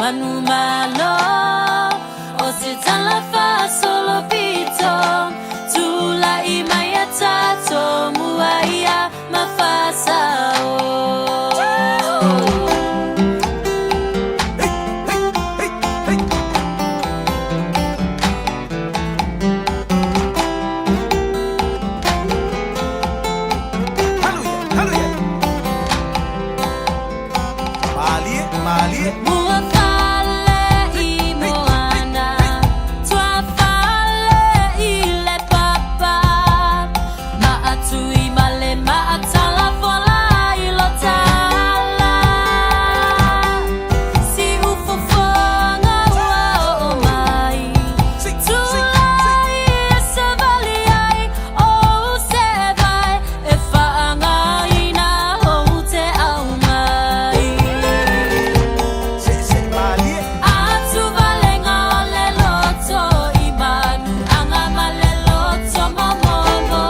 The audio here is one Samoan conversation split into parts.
Manumalo O se tala faasolo pito Tula'i mai a tatou mua ia ma faasao. Mua fale i moana, tua fale i le papa, Maatui ma le maatala fola i lo tala. Siu fofoga ua oo mai, Tulai e savali ai ou sevai e faagaina ou te au mai. Atu valega o le loto i manu anga ma le loto momomo.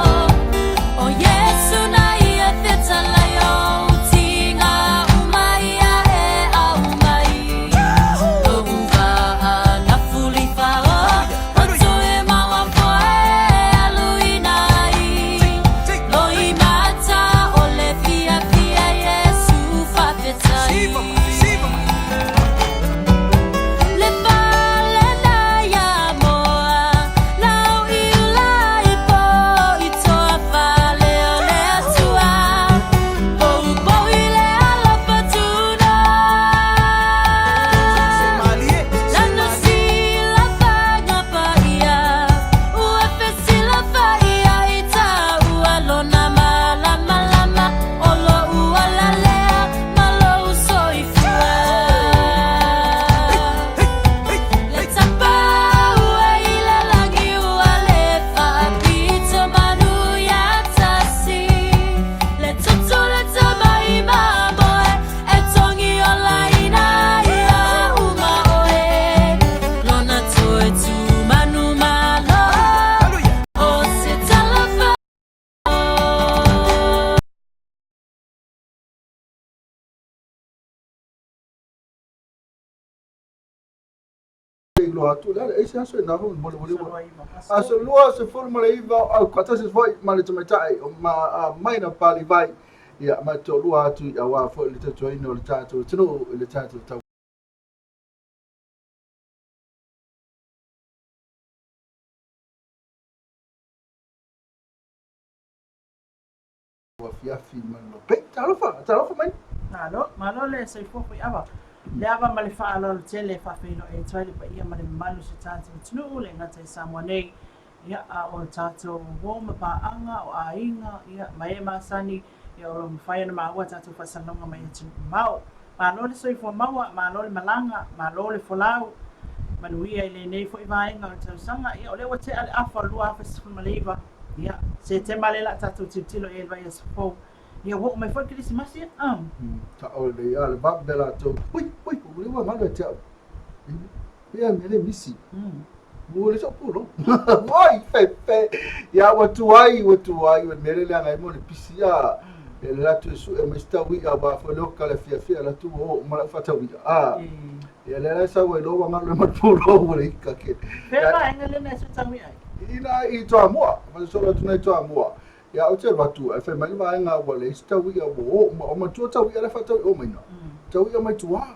O Iesu na ia fetalai ou tiga uma ia e au mai. Lou vaa na fulifa o o toe maua foe aluina ai. Loi mata o le fiafia Iesu faafetai. Le fale na ia moa lau i ula i po i toa fale o le Atua Poupou i le alofa tuna Lana sila fanga paia Ua fesila faia i taua lona malamalama O lou alalea ma lou soifua Le tapa ua i le lagi ua le faapito manu ia tasi Le toto le tama i mamoe e tongi ola ina ia uma oe Lona toe tu manu malo O se tala fa Iloa atu le ala, e se aso e nā hou mole mole ua. Aso 29 o Aukatasi foi ma le tamaitai o ma a Maina Palivai ia ma toalua atu i auā foi le tautuaina o le tatou atunuu i le tatou tau afiafi ma le lopei. Talofa, talofa mai. Malo, malo le soifua Fuiava. Le ava ma le faaaloalo tele e faafeiloai atu ai le paia ma le mamalu o si o tatou atunuu, le gata i Samoa nei, ia, a o tatou uo ma paaga, o aiga, ia, ma e masani, ia, o lo o mafai ona maua a tatou faasalalauga mai atunuu mamao. Malo le soifua maua, malo le malaga, malo le folau, manuia i lenei foi vaega o le tausaga. Ia, o lea ua tea le afa o le 2019, Ia, Setema lea o le a tatou tilotilo i ai i le vaiaso fou. Ia, ua oo mai foi le Kerisimasi, a? Sao lelei a le vave latou. Ui, ui, ua le ua galo ia te au. Ia mea le misi. Ua le sao pulou. Oi, fefe. Ia ua tuai, ua tuai, ua mea le leaga ai mo le pisi a. E le latou e sue mai se taui'a aua foi le oka le fiafia latou ua oo uma lau faataui'a. A. Ia lea la e sau ai loa ua galo ma le pulou ua le ika ke. Fea vaega lena e sue taui'a ai? Ina i Toamua, faasolo atu nei Toamua. Ia ou te alu atu ae fai mai le vaega ua leai se taui'a ua oo uma, o matua taui'a la e faatau mai na. Taui'a mai tua,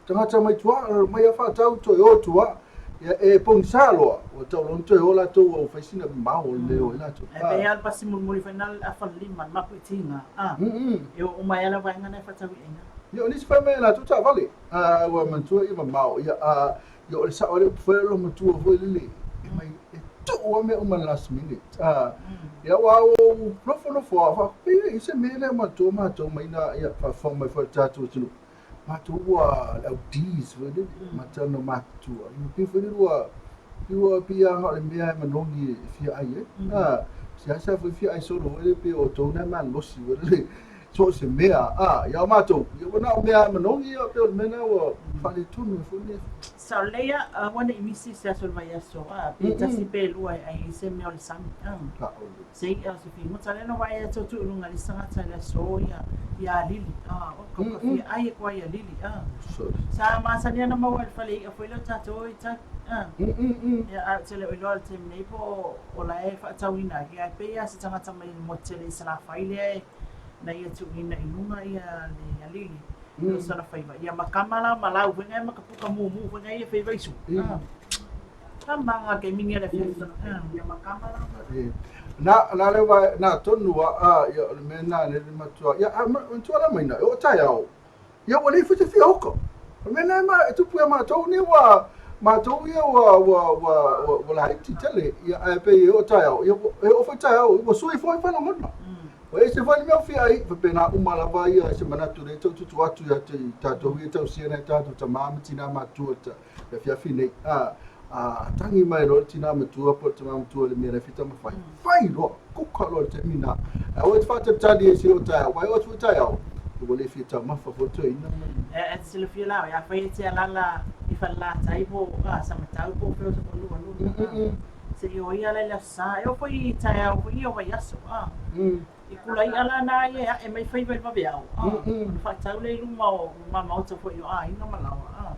tagata mai tua, mai a faatau toe o tua. Ia e pogisa loa, ua tau loa ona toe o latou ua fai sina mamao o le mea e o ai latou. Ae pei lava le pasi mulimuli foi na le afa lima, le mapu i tiga, a, e oo uma ai lava le vaega na e faataui'a ina. Ia o nisi fai mai e latou taavale, a ua manatua ia mamao, ia a Ia o le sao le upu foi lea matua foi lele e mai e tuu lava mea uma i le last minute. Ah, ia ua ou nofonofo lava faapea i se mea lea matua matou mai na ia faafofoga mai foi le tatou atunuu. Matou ua le au Ds foi lele, matou na matutua. Ia pei foi lele ua ua pei lava o le mea e manogi e fia ai ai. Ah, seasea foi fia ai solo foi lele pei o outou na e malosi foi lele so o se mea. Ah, ia o matou, ia ua na o mea manogi ia pei o le mea na ua faaletonu ai foi le. Sao lelei a, aua ne i misi se aso o le vaiaso, a, pe tasi pe lua e ai ai se mea o le sami, a. Se i'a o se figota lea na vaai atu atu i luga i le isi tagata i le aso ia, ia Lili, a, oka oka fia ai e koa ia Lili, a. Sa masani ana maua i le fale i'a foi lea o tatou i tai, a. Ia, ae ou te le o iloa i le taimi nei po o la e faatauina agi, ae pei lava se tagata mai le motu tele i Salafai lea e na ia tuuina i luga ia le Lili. O sana faiva. Ia ma kama la ma lau foi ngai ma ka puka mumu foi ngai e faiva isu. Ka manga ke mingi le fiafi. Ia ma kama la. Na na le wa na tonu a a ia o le mea na le matua. Ia a ma tua la mai na o tai ao. Ia ua le foi te fia oka. O le mea na ma e tupu ia matou ni ua matou ia ua ua ua ua laiti tele. Ia ae pei e o tai ao. Ia e o foi tai ao. Ua sui foi whalangona. Ua ese foi le mea o fia ai, faapena uma lava ia se manatu lea e tau tutu atu ia te tatou ia e tausia nai tatou tama ma tina matua i le afiafi nei. A, a tagi mai loa le tina matua po o le tama matua i le mea la e fia taumafai, fai loa, kuka loa i le taimi lena. Ae aua e te faatalitali ai se i oo taeao, aua e oo atu foi taeao, ua le fia taumafa foi le toeaina ma le. E te silafia la oe, afai e te alala i Falelatai po o Samatau po o fea o Nuuanuua, se i o ia la i le aso Sa, e oo foi i taeao foi ia o vaiaso, a. I kula i'a la na ia e a'e mai faiva i le vaveao, a. Ona faatau lea i luma o luma maota foi o aiga ma laoa, a.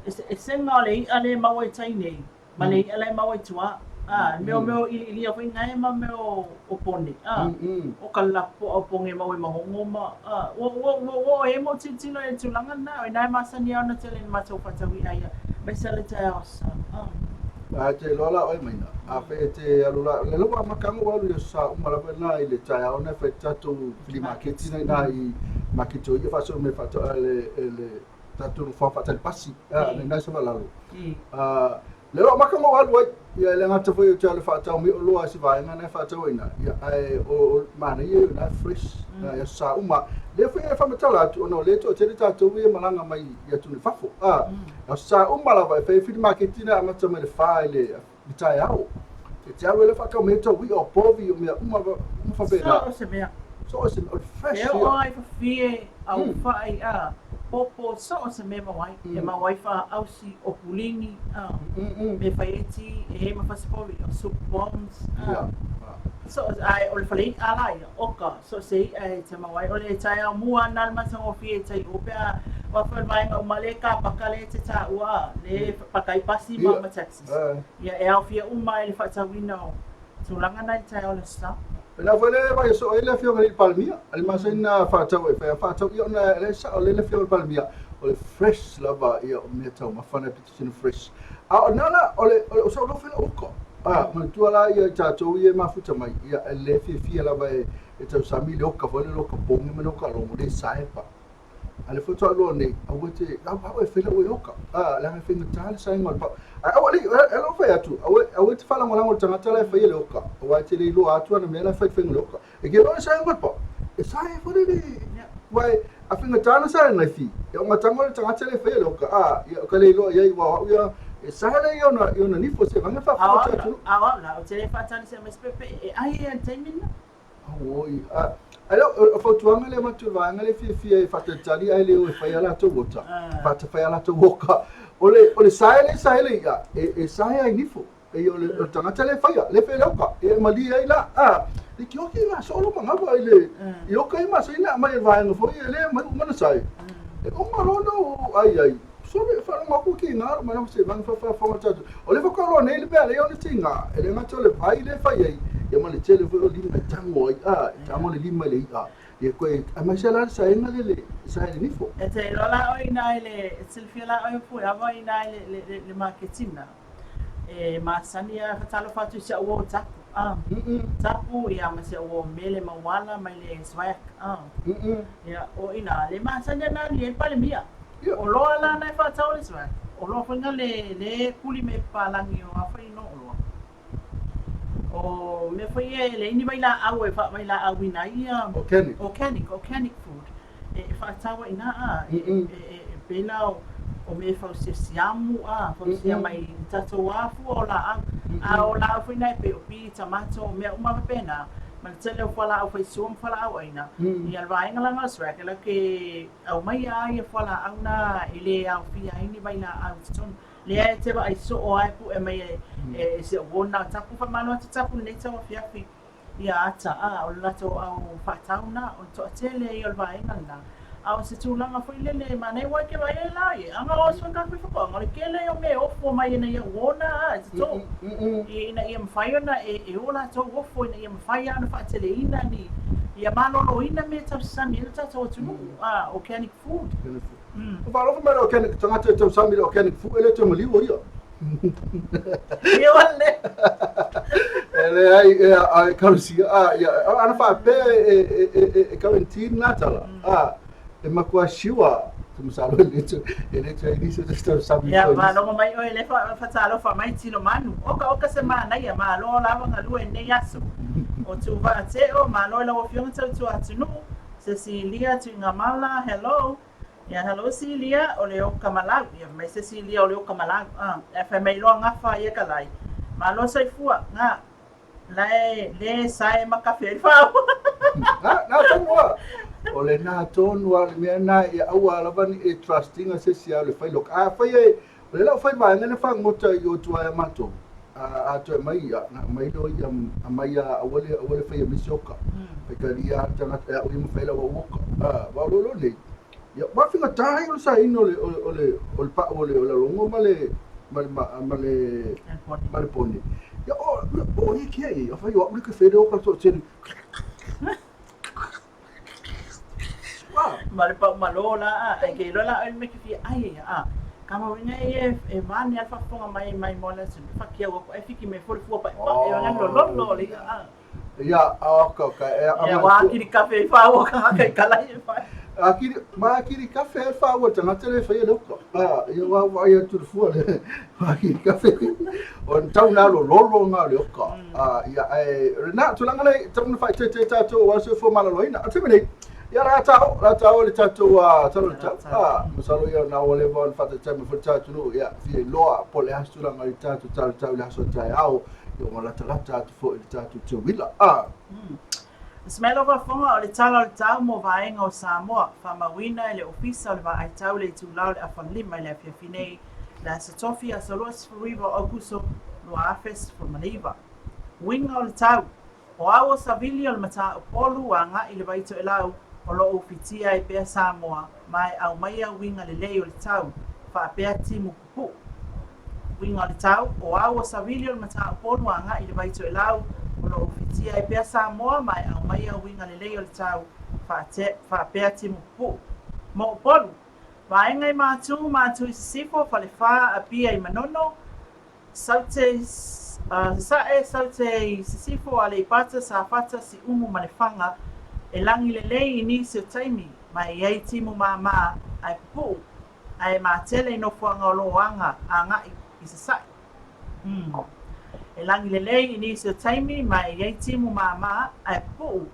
Eseesega o le i'a lea e maua i tai nei ma le i'a la e maua i tua, a. E mea o mea o iliilia foi nae ma mea o pone, a. O ka lapopoa o poge e maua i mahogo ma, a. Ua, ua, ua, ua oo i ai ma ou tilotilo i le tulaga lena, o i ina e masani ai ona tele i le matou faatau i'a ia, aemaise lava le taeao aso Sa, a. A te iloa la oe Maina, afai e te alu la, lea ua amataga ua alu i aso sa uma lava ina i le taeao na e fai tatou flea maketi na ina i maketi o ia faasolo mai faatoa le le tatou nofoaga faatali pasi a na ina i Savalalo. A lea ua amata ona ou alu ai, ia e le gata foi ou te alu e faatau mai oloa i se vaega na e faatau ai ina, ia ae o manaia ia o ina e fresh i aso sa uma. Lea foi e faamatala atu ona o lea e toatele tatou ia e malaga mai i atunuu i fafo. A Aso Sa uma lava e fai ai flea maketi na e amata mai le fa i le taeao. E te alu ai la faatau mai ai tau i'a o povi o mea uma uma faapena. So o se mea. So o se mea, o le fresh ia. E oo lava i fafie, aufa'i, a, popo, so o se mea e maua ai. E maua ai faausi, o pulini, a, mea fai ai ti, e i ai ma fasipovi, o soup bones, a. So o, ae o le fale i'a la ia, oka, so o se i'a e te maua ai. O le taeao mua lena le matagofie i tai o pe a aua foi o le vaega uma lea e kapaka lea e te taua a, lea e paka ai pasi ma taxis. Ia e aofia uma ai le faatauina o tulaga na i le taeao o le Aso Sa. Pēlā foi le vaai soo ai le Afioga i le Palemia, a le masani na faatau ai, fai a faatau ia ona e sao lelei le Afioga i le Palemia, o le fresh lava ia o mea taumafa na pito sina fresh. A o lena la, o le, o sau loa fai lau uka. A, manatua la ia i tatou ia e mafuta mai, ia e le fiafia lava e, e tausami le oka foi le oka poge ma le oka logo le sae pa. A le faatoa iloa nei, aua te, au, au e fai lau e oka. A, leaga e faigata le saega o le pao. Ae aua le, e lau fai atu, aua, aua te faalagolago i le tagata la e faia le oka, aua e te le iloa atu ana mea la e fai i le faiga o le oka. E ke loa le saega o le pao, e sae foi le, aua e, a faigata ona saega i fi, e o gataga o le tagata le e faia le oka, a, ia, ka le iloa i ai, aua o au ia, e sae lea i ona, i ona nifo se vage faafofoga te atunuu. A o au la, ou te le faatali se aumai se pepe e ai ia i le taimi lena. Auoi, a, ai lau, o fautuaga lea avatu i le vaega lea e fiafia e faatalitali ae le o e fai a latou ota, fai a latou oka. O le, o le sae lea e sae le i'a, e, e sae ai nifo. E o le, o le tagata lea e faia, lea e faia le oka, e malie ai la, a, le tioki la soo lo mangawa i le, i oka i masai na aumai e le vaega foi e le aumai uma na sae. E uma loa ona ou ai ai, sole e faalogo atu tiga lou manao se vage faafofoga tatou. O lea faatoa iloa nei le mea lea ona tiga, e le gata o le vai lea e fai ai, ia ma le tele foi o lima e tago ai, a, e tago le lima i le i'a, ia toe aemaise la le saega lea le sae i le nifo. E te iloa la oe inā i le, e te silafia la oe Fueava inā i le, le, le maketina, e masani a fatalofa atu i si au uo tapu, a, tapu ia ma si au uo mele mauala mai le swag, a, ia, o inā le masani ana alu i ai le Palemia. Oloa la na e faatau le swag, oloa foi na le, le kuli me papalagi o a foi no oloa. O mea foi ia e leai ni vailaau e faavailaauina ai ia Organic. Organic, organic food e faatau ai ina a, e, e, e pei la o, o mea e fausia siamu a, fausia mai i tatou lava fua o laau. A o laau foi na e pei o pi, tamato, mea uma faapena. Ma le tele o fualaau faisua ma fualaau aina, ia le vaega la na o le SRAC e latou te aumaia lava ia fualaau na e le aofia ai ni vailaau i totonu. Lea e te vaai soo lava e pue mai e si au uo na o tapu faamalo atu tapu i lenei tauafiafi ia ata a o le latou au faatau na o le toatele ia o le vaega lena. A o se tulaga foi lele e manaia aua e te vaai ai la i aga o aso tatou i faatoaga o le tele ia o mea e ofo mai e nai au uo na a e toto ina ia mafai ona e o latou ofo ina ia mafai lava ona faateleina ni ia maloloina mea e tausasami ai le tatou atunuu a organic food. O faalofa mai le organic tagata e tausami i le organic food e le toe maliu o ia. Ia wale. E leai e a e kalusia a ia ana faapea e e e e quarantine na tala a e matua siua te masalo e le toe e le toe nisi o te tausami Ia, malogo mai oe le fatalofa mai tino manu. Oka oka se manaia, malo lava galue i lenei aso. O Tuvaa Teo, malo i lau Afioga tautua atunuu. Cecilia Tuigamala, hello. Ia, hello Celia, o le oka malau. Ia, fai mai Cecilia o le oka malau. Ah, e fai mai loa gafa ia ka lai. Malo soifua, nga, lae le sae ma kafe ai fau. Na, na tonu a. O le na tonu a le mea na ia aua lava ni e trustinga se si a le fai loka. A fai e, o le lau fai vaega na fagota i o tua ia matou. A, a toe mai ia, na mai lo ia, a mai ia aua le, aua le fai a misi oka. Fai ka lia tagata e au ia mawhai lau au oka. A, wa o lo nei. Ia, wa faigata ai o le saina o le, o le, o le, o le pau o le, o le logo ma le, ma le, ma le, ma le pone. Ia, o, o ia kia ia, fai o au le ke whele o ka to tele. Ma le pau malo la, a, ai ke iloa la oe le mea ke fia ai ia, a. Ka mau inga ia e mane a le faafofoga mai mai mo le atunuu, fakiau aku ai fiki mai foi le fua paepae o le lololo o le i'a, a. Ia, a oka, oka, e a Ia, ua akili kafe i whāua ka haka i kalai e whai. Akili, ma akili kafe e whāua tangata le whai e le oka. A, ia wā wai atu le fua le, wā akili kafe. O ni tau nā lo lolo ngā le oka. A, ia, e, nā, tulaga nei, tau na whai te te tātou o aso e fua malaloina. A te nei, ia rā tāo, rā tāo le tātou a talo le tau. A, masalo ia nā o le vā na whatatai ma fua tātou nu, ia, fia loa, po le aso tulaga i tātou talo tau le aso tae ao, ia ua latalata atu foi i le tatou teuila. A. Smell of Foga o le Tala o le Tau mo Vaega o Samoa, faamauina e le Ofisa o le Vaai Tau le itula o le afa lima i le afiafi nei, le Aso Tofi, aso 29 o Aokuso 2019. Uiga o le Tau, O au o Savili o le Matā-Upolu agai i le Vai Toelau o lo o ufitia ai pea Samoa ma e aumaia uiga lelei o le tau, faapea timu pupu'u. Uiga o le tau, o au o Savili o le Matā-Upolu agai i le Vai Toelau o lo o ufitia ai pea Samoa ma e aumaia uiga lelei o le tau, faapea timu pupu'u. Mo Upolu, vaega i Matū, Matū i Sisifo, Falefa, Apia i Manono, Saute i Sasae, Saute i Sisifo, Aleipata, Safata, Siumu ma Lefaga, e lagi lelei i nisi o taimi, ma e i ai timu māmā, ae pupu'u, ae matele i nofoaga o lo o aga agaʻi i Sasae. Umm. E lagi lelei i nisi o taimi, ma e i ai timu māmā, ae pupuʻu,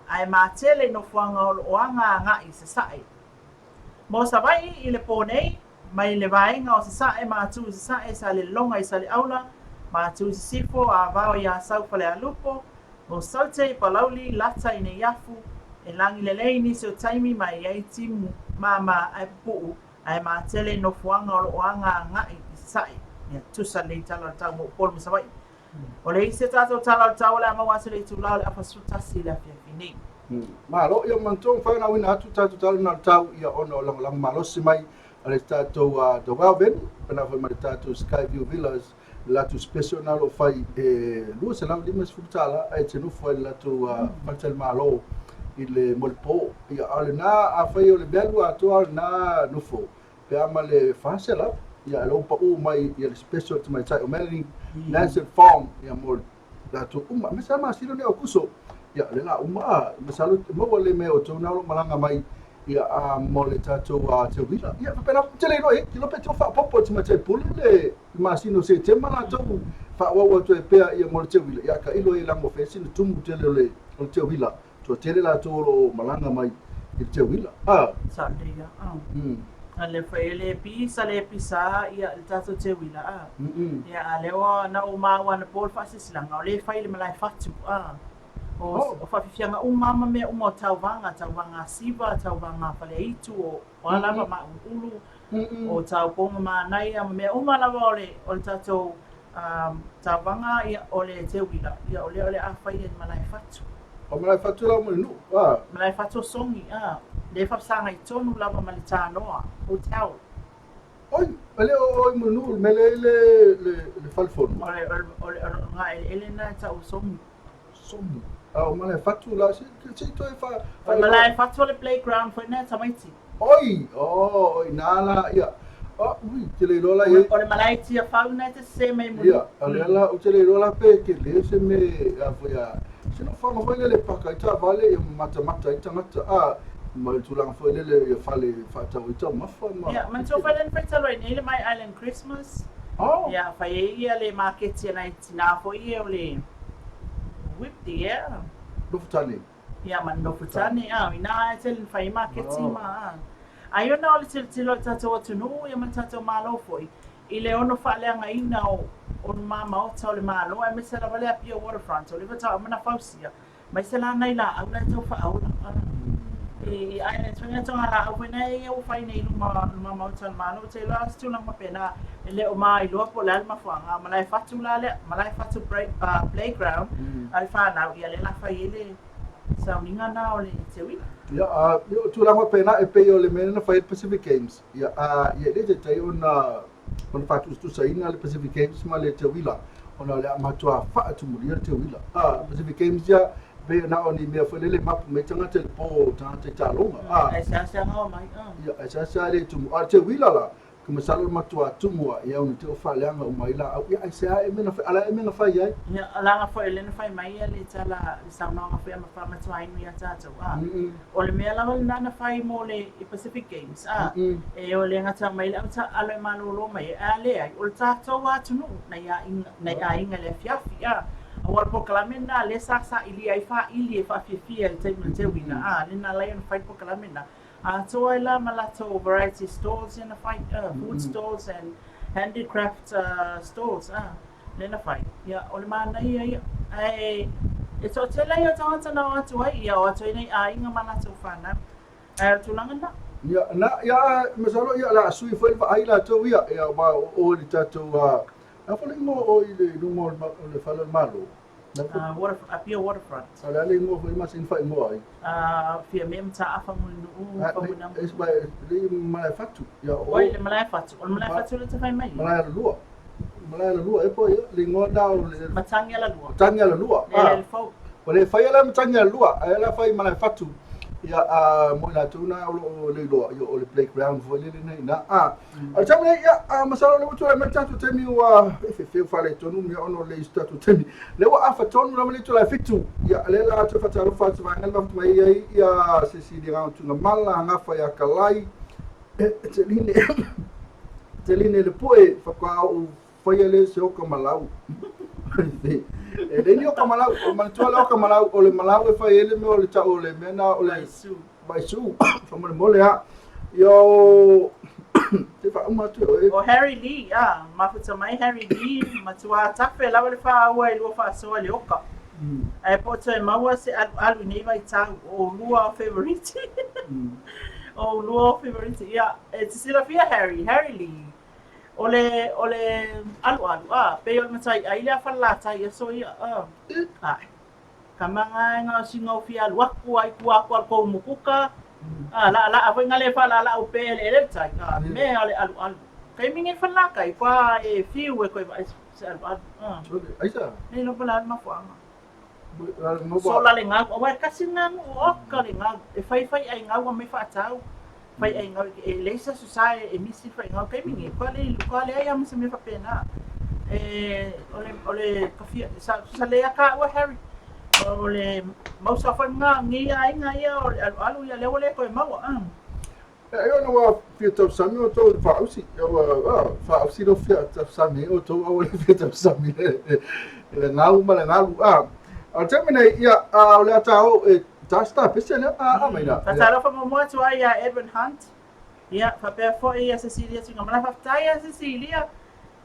ae matele i nofoaga o lo o aga agaʻi i Sasae. Mo Savaii i le pō nei, mai le vaega o Sasae, Matū i Sasae, Salelologa i Saleaula, Matū i Sisifo, Avao i Asau, Falealupo, mo Saute i Palauli, Lata i Neiafu, e lagi lelei i nisi o taimi ma e i ai timu māmā ae pupuʻu, ae matele i nofoaga o lo o aga agaʻi i Sasae. Ia tusa lenei tala o le tau mo Upolu ma Savaii. O le isi o tatou tala o le tau o le a maua atu i le itula o le afa 11 i le afiafi nei. Malo, ia manatua mafai ona auina atu tatou tala na o le tau ia ona o lagolago malosi mai a le tatou The Well Venue, pena foi ma le tatou Skyview Villas, le latou special na o lo o fai e $250 ae te nofo ai le latou faletalimalo i le mo le po. Ia, a o lena, afai o le mea lua atoa o lena nofo, pe a ma le 400, ia e lou pau mai ia le special le tamaitai o Melanie Nancy Fong ia mo latou uma. Aemaise lava masina nei o Aokuso, ia o lea la uma a, masalo e maua le mea o tou na o lo o malaga mai ia a mo le tatou teuila. Ia faapena ou te le iloa i ai, ou te iloa pe tau faaopoopo e le tamaitai pule le masina o Setema latou faaauau atu ai pea ia mo le teuila. Ia tailo ai leaga ua fai sina tumu tele o le teuila. Toatele latou o lo o malaga mai i le teuila. A. Sa lelei lava. A. A lea foi e le pisa le pisa ia le tatou teuila a. Ia a lea ua na ou maua anapo le faasilasilaga o lea e fai i le malae fatu a. O, o faafiafiaga uma lava ma mea uma o tauvaga, tauvaga a Siva, tauvaga a Faleaitu, o, o a lava Māʻuluʻulu, o Taupō ma Manaia, ma mea uma lava o le, o le tatou um, tauvaga, ia, o le teuila, ia, o lea o le a fai e Malaefatu. O Malaefatu la mo le nuu, a. Malaefatu o Sogi, a. Lea e faafesagai tonu lava ma le Tanoa Hotel. Oi, e le o oi mo le nuu, le mea lea i le, le, le falefono. O le, o le, o le, o le gaeleele lena e tau o Sogi. Sogi. A o Malaefatu la, se, se i toe fa, fa. O le Malaefatu o le playground foi lena e tamaiti. Oi, oh, oi nā la, ia. Oh, ui, te le iloa la i ai. O le malae Tiafau lena e te sese mai muli. Ia, a lea la, ou te le iloa la pe tele se me, a foi a, se nofoaga foi lele e paka ai taavale, ia ma matamata ai tagata, a, ma le tulaga foi lele ia fale e faatau ai taumafa ma. Ia, manatua foi lea na fai talu ai nei le My Island Christmas. Oh. Ia, fai ai ia le maketi a nai tinā foi ia o le Whip the Air. Nofotane. Ia, ma le Nofotane, a, inā e tele na fai ai maketi ma, a. Ai ona o le tilotilo a le tatou atunuu ia ma le tatou Malo foi i le ono faaleagaina o o numa maota o le Malo aemaise lava le Apia Waterfront o lea faatoa uma ona fausia mai se lanai laau la e tau faaola i i Islands foi na toga laau foi na ia ua fai nei i luma luma maota o le Malo. Ou te iloa o se tulaga faapena e le o mailoa po o le a le mafuaaga a Malaefatu la lea Malaefatu Playground a le fanau ia lea la fai ai le sauniga na o le teuila. Ia, a, ia, o tulaga faapena e pei o le mea na fai ai le Pacific Games. Ia, a, ia e le taitai ona, ona faatusatusaina le Pacific Games ma le teuila, ona o le a matua faatumulia le teuila. A, Pacific Games ia, e pei na o ni mea foi lele e mapu mai tagata i le po, tagata i taaloga. A, Ae seasea gaoa mai, a. Ia, ae seasea le tumu. A o le teuila la, Ka masalo le matua tumu a ia ona te o faaleaga uma ai laau ia aisea e mea na fai ala e mea na fai ai. Ia leaga foi lea na fai mai ia le tala le saunoaga foi a Matuainu ia tatou a o le mea lava lena na fai mo le Pacific Games a e o le gata mai le au taaalo e malolo mai ai ae a leai o le tatou atunuu nai aiga nai aiga i le afiafi a aua o le polokalame lena lea sa sailia ai faili e faafiafia i le taimi o le teuina a lea na ala ai ona fai le polokalame lena. Atoa ai la ma latou variety stalls ia na fai, food stalls and handicraft stalls lea na fai. Ia, o le manaia ia. Ae e toatele ai o tagata na o atu ai, ia o atu ai nai aiga ma latou fanau. Ae o le tulaga lena. Ia, na, ia, masalo ia o le a sui foi le vaai latou ia, ia aua o o i le tatou, a foi le igoa o i le luga o le fale o le Malo? Water, Apia Waterfront. A o le a le igoa foi masini faaigoa ai? Fiame Mataafa Mulinuu Faumuinamu. Le Malaefatu. Ia, o. Oi, le Malaefatu. O le Malaefatu lea e te fai mai? Malaealalua. Malaealalua e po ia, le igoa lena o le... Matagialalua. Matagialalua. Le eleele fou. Ua le faia la Matagialalua, ae la fai Malaefatu. Ia, a, mo i latou na o lo o le iloa, ia, o le playground foi lele na i ina. A, o le taimi nei, ia, a, masalo o lea ua tulai mai le tatou taimi ua fefeu faaletonu mea ona o le leai o se tatou taimi. Lea ua afa tonu lava le itula e fitu. Ia, lea la toe faatalofa atu vaega le mafuta mai ai ia Cecilia Gautugamala, Gafa ia Kalai, Teline, Teline Lepue, faatoa ou faia lea se oka malau. E le ni oka malau, o manatua le oka malau, o le malau e fai ai le mea o le tau o le mea na o le Vaisu. Vaisu, faamolemole a. Ia o te faauma atu e oe. O Harry Lee, a, mafuta mai Harry Lee, matua tafe lava le faaua e lua faasoa i le oka. Ae po o toe maua se alualu i nei vaitau, o oulua o favorite. O oulua o favorite. Ia, e te silafia Harry, Harry Lee. O le, o le alualu, a, pei o le matai ai le Falelatai i aso ia, a. Ae. Kama nga e gaosiga o fia alu aku a i tua aku a le kou mukuka, a, laʻalaʻa foi nga le faalaalaa pe eleele le tai, a, mea o le alualu. Taimi nei Falelatai, pa e fiu e koe vaai se alualu, a. Aisa? Nei iloa po o le a le mafuaaga. Sola le gau, aua e kasi lena nuu oka le gau, e fai fai ai gau aumai faatau, fai ai gau, e leai se aso sa e misi fai gau, taimi nei, kua le, kua leai lava ma se mea faapena. E, o le, o le kafia, sa, sa le ia kāua Harry, o le mausa foi mga ngi aiga ia o le alualu ia lea ua le toe maua. E ona ua fia tausami outou i le faausi, ua faausi lou fia tausami ai outou aua le fia tausami i le gau ma le galu. A o le taimi nei, ia, o le a ta o e ta se tapese lea, a a mai la. Faatalofa muamua atu ai ia Edwin Hunt, ia, faapea foi ia Cecilia Tuigamala. Faafetai ia Cecilia.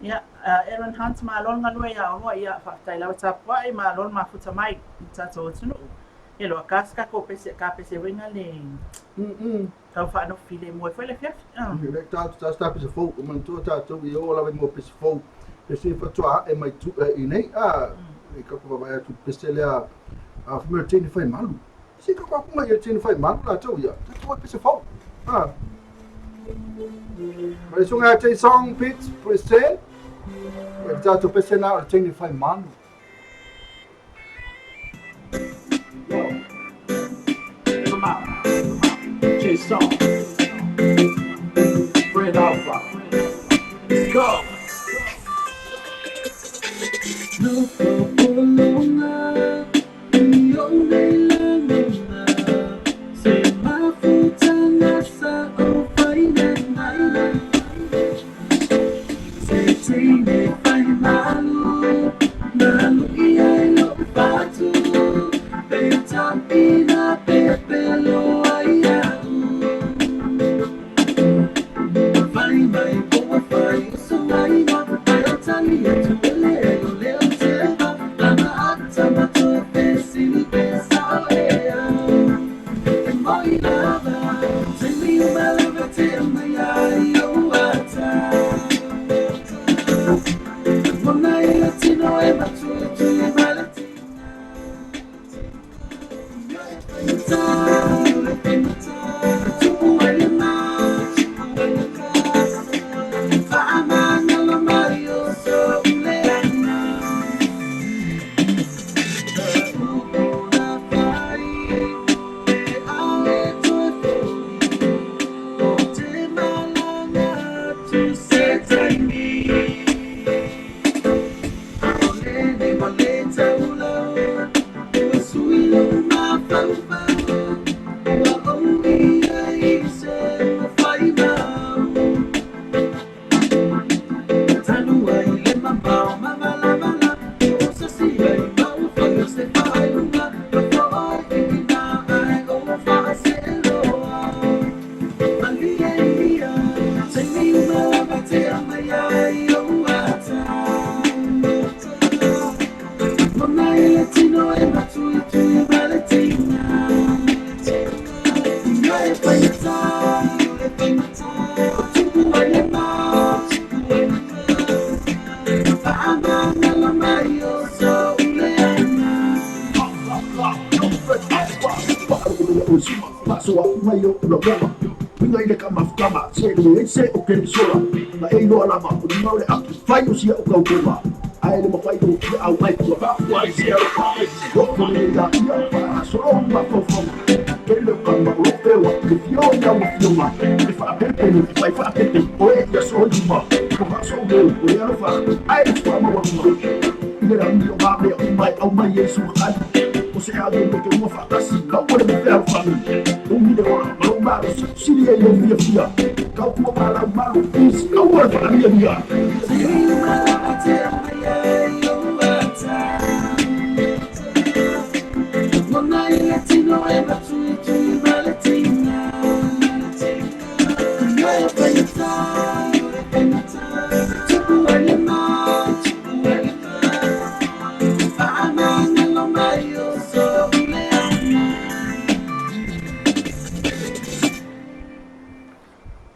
Ia, Aaron Hunt, malo le galue iā oulua, ia, faafetai lava tapuai, malo le mafuta mai i le tatou atunuu. Ia loa ka se tatou pese, ka pese uiga le tau faanofo filemu ai foi le afiafi. Ia le tatou ta ta pese fou, o manatua tatou i o lava i mua pese fou. Pese faatoa ae mai tu i nei, a, i ka ku vaavaai atu pese lea, a, fai mai o le teine fai malu. Se ka ku mai e teine fai malu latou ia, tatou ai pese fou. A. Ma le susuga ia Jason Pitts, President, ia le tatou pese na o le teine fai malu. Come out. Jason. Fred Alpha. Let's go.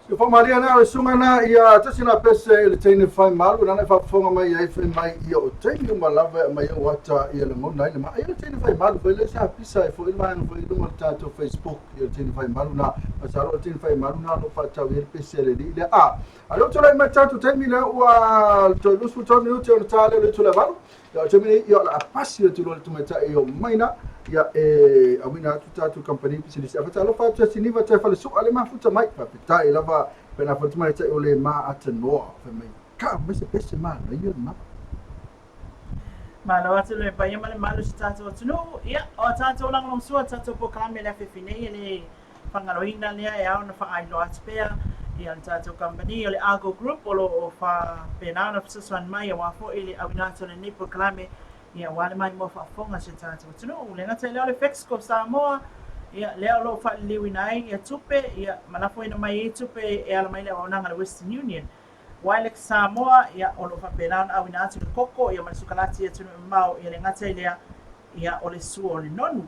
Se faamalia na o le susuga na ia tasi na pese i le teine fai malu nana e faafofoga mai ai fai mai ia o taimi uma lava e aumai au ata ia lagona ai le ma ia le teine fai malu foi le sa pisa e foi le vaega foi i luga o le tatou Facebook ia le teine fai malu na masalo o le teine fai malu na lo faatau ai le pese a le alii lea a a lea ua tulai mai le tatou taimi lea ua toe 23 minute ona ta lea o le itula e valu Ia, o le taimi nei, ia, o le a pasi atu loa le tamaitai o Maina, ia, e auina atu tatou kamupani pisinisi. A faatalofa atu ia Siniva toe falesua le mafuta mai. Faafetai lava pena foi le tamaitai o le ma atanoa. Fai mai, ka mai se pese manaia lena. Malo atu le paia ma le mamalu o si tatou atunuu. Ia, o a tatou lagolagosua, tatou polokalame i le afiafi nei, e le fagaloina lea e ao ona faailoa atu pea ia le tatou kamupani o le Argo Group o lo o faapena ona fesoasoani mai aua foi le auina atu o lenei polokalame ia aua le maimoa faafofoga a si o tatou atunuu. Le gata i lea o le Fexco Samoa, ia lea o lo o faaliliuina ai ia tupe ia ma lafoina mai ai tupe e ala mai le auaunaga a le Western Union. Wilex Samoa, ia, o lo o faapena ona auina atu le koko, ia, ma le sukalati i atunuu e mamao, ia le gata i lea, ia, o le sua o le nonu.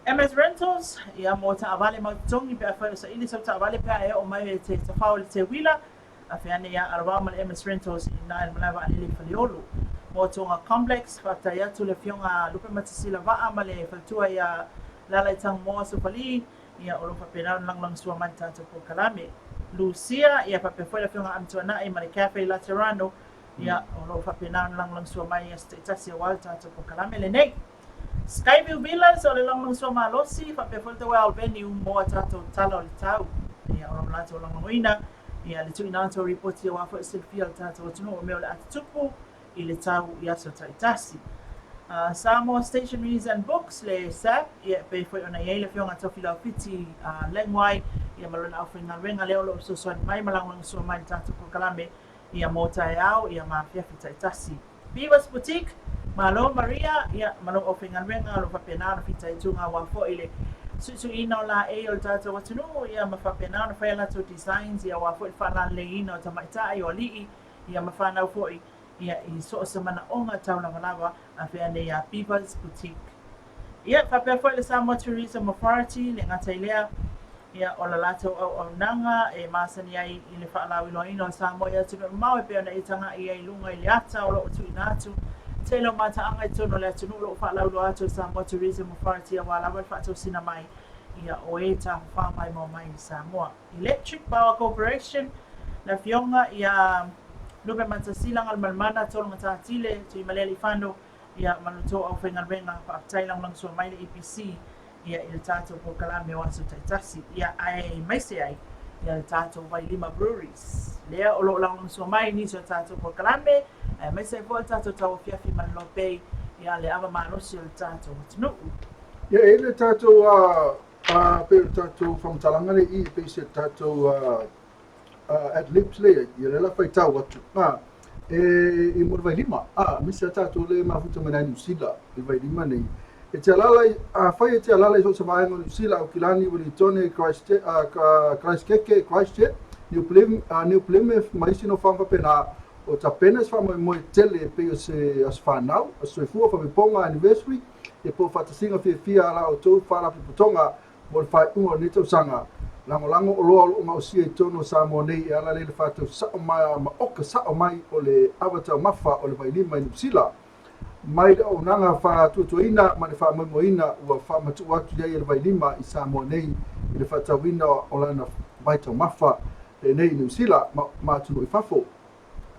MS Rentals, ia, mo taavale mau totogi pe afai o saili sau taavale pe a e oo mai e te tafao i le teuila, afe ane ia Alavao ma le MS Rentals i ina i le malae vaalele i Faleolo. Mo Tonga Complex, faafetai atu le Afioga a Lupematasila Vaa ma le faletua ia Lalaitangmoa Sofali, ia, o lo o faapena ona lagolagosua mai le tatou polokalame. Lucia, ia, faapea foi le Afioga Ami Tuanai ma le Cafe Laterano, ia, o lo o faapena ona lagolagosua mai i aso taitasi aua le tatou polokalame lenei. Skyview Villas, o le lagolagosua malosi, faapea foi le The Well Venue mo a tatou tala o le tau. Ia, o lo latou lagolagoina, ia, le tuuina atu o ripoti aua foi le silafia o le tatou atunuu o mea o le a tutupu i le tau i aso taitasi. Samoa Stationeries and Books, le SAB, ia, e pei foi ona i ai le Afioga Tofilau Fiti Leguai, ia, ma lona aufaigaluega lea o lo o fesoasoani mai ma lagolagosua mai i le tatou polokalame, ia, mo taeao, ia, ma afiafi taitasi. Beavers Boutique, Malo Maria, ia, ma lou aufaigaluega o lo o faapena ona fitaituga aua foi le suisuiina o laei o le tatou atunuu, ia, ma faapena ona fai a latou designs, ia, aua foi le faalaleleiina o tamaitai, o alii, ia, ma fanau foi, ia, i so o se manaoga taulavalava a fea nei a Beavers Boutique. Ia, faapea foi le Samoa Tourism Authority, le gata i lea, ia, o la latou auaunaga e masani ai i le faalauiloaina o Samoa i atunuu mamao e pei ona e tagai ai i luga i le ata o lo o tuuina atu tele o mataaga i totonu o le atunuu o lo o faalauiloa atu e Samoa Tourism Authority aua lava le faatosina mai ia o e tafafao maimoa mai i Samoa. Electric Power Corporation, le Afioga ia Lupematasila Galumalemana Tologatatile Tuimalealiifano, ia ma lo outou aufaigaluega, faafetai lagolagosua mai le EPC ia i le tatou polokalame o aso taitasi, ia aemaise ai ia le tatou Vailima Breweries lea o lo o lagolagosua mai nisi o tatou polokalame, aemaise ai foi le tatou tauafiafi ma le Lopei, ia le ava malosi o le tatou atunuu. Ia e i ai le tatou pei o le tatou faamatalaga lea i i pei se tatou ad libs lea ia lea la faitau atu a e i mo le vailima a misi a tatou le mafuta mai nai Niu Sila i le vailima nei e te alala a fai e te alala i so o se vaega o Niu Sila Aukilani Welitone Christchurch Christchurch New Plymouth, New Plymouth ma isi nofoaga faapena o tapena se faamoemoe tele e pei o se aso fanau, aso soifua, faamaepoga, anniversary, ia po o faatasiga fiafia a la outou faalapotopotoga mo le faaiuga o lenei tausaga. Lagolago oloa o lo o gaosia i totonu o Samoa nei e ala lea i le faatau sao ma oka sao mai o le ava taumafa o le vailima i Niu Sila. Mai le auaunaga faatuatuaina ma le faamoemoeina ua faamatuu atu i ai e le vailima i Samoa nei i le faatauina o lana vaitaumafa lenei i Niu Sila ma atunuu i fafo.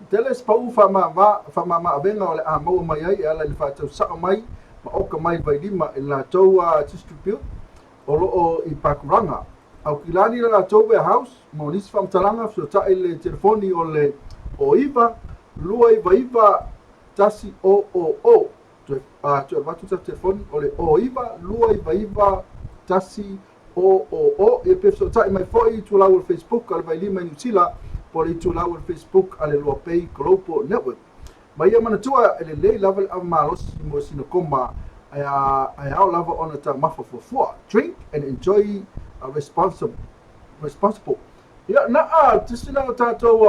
Tele se pau faamama-avega o le a maua mai ai e ala i le faatau sao mai ma oka mai le vailima i le latou distribute o lo o i Pakuranga. Aukilani le latou warehouse mo nisi faamatalaga fesootai le telefoni o le 09 299 1000. Toe alu atu le telefoni o le 09 299 1000. OOO, ia pe fesootai mai foi i itulau o le Facebook a le Vailima i Niu Sila po o le itulau o le Facebook a le Loapei Global Network. Ma ia manatua, e lelei lava le ava malosi mo sina koma ae ae ao lava ona taumafa fuafua. Drink and enjoy responsible. Ia, na a tisi na o tatou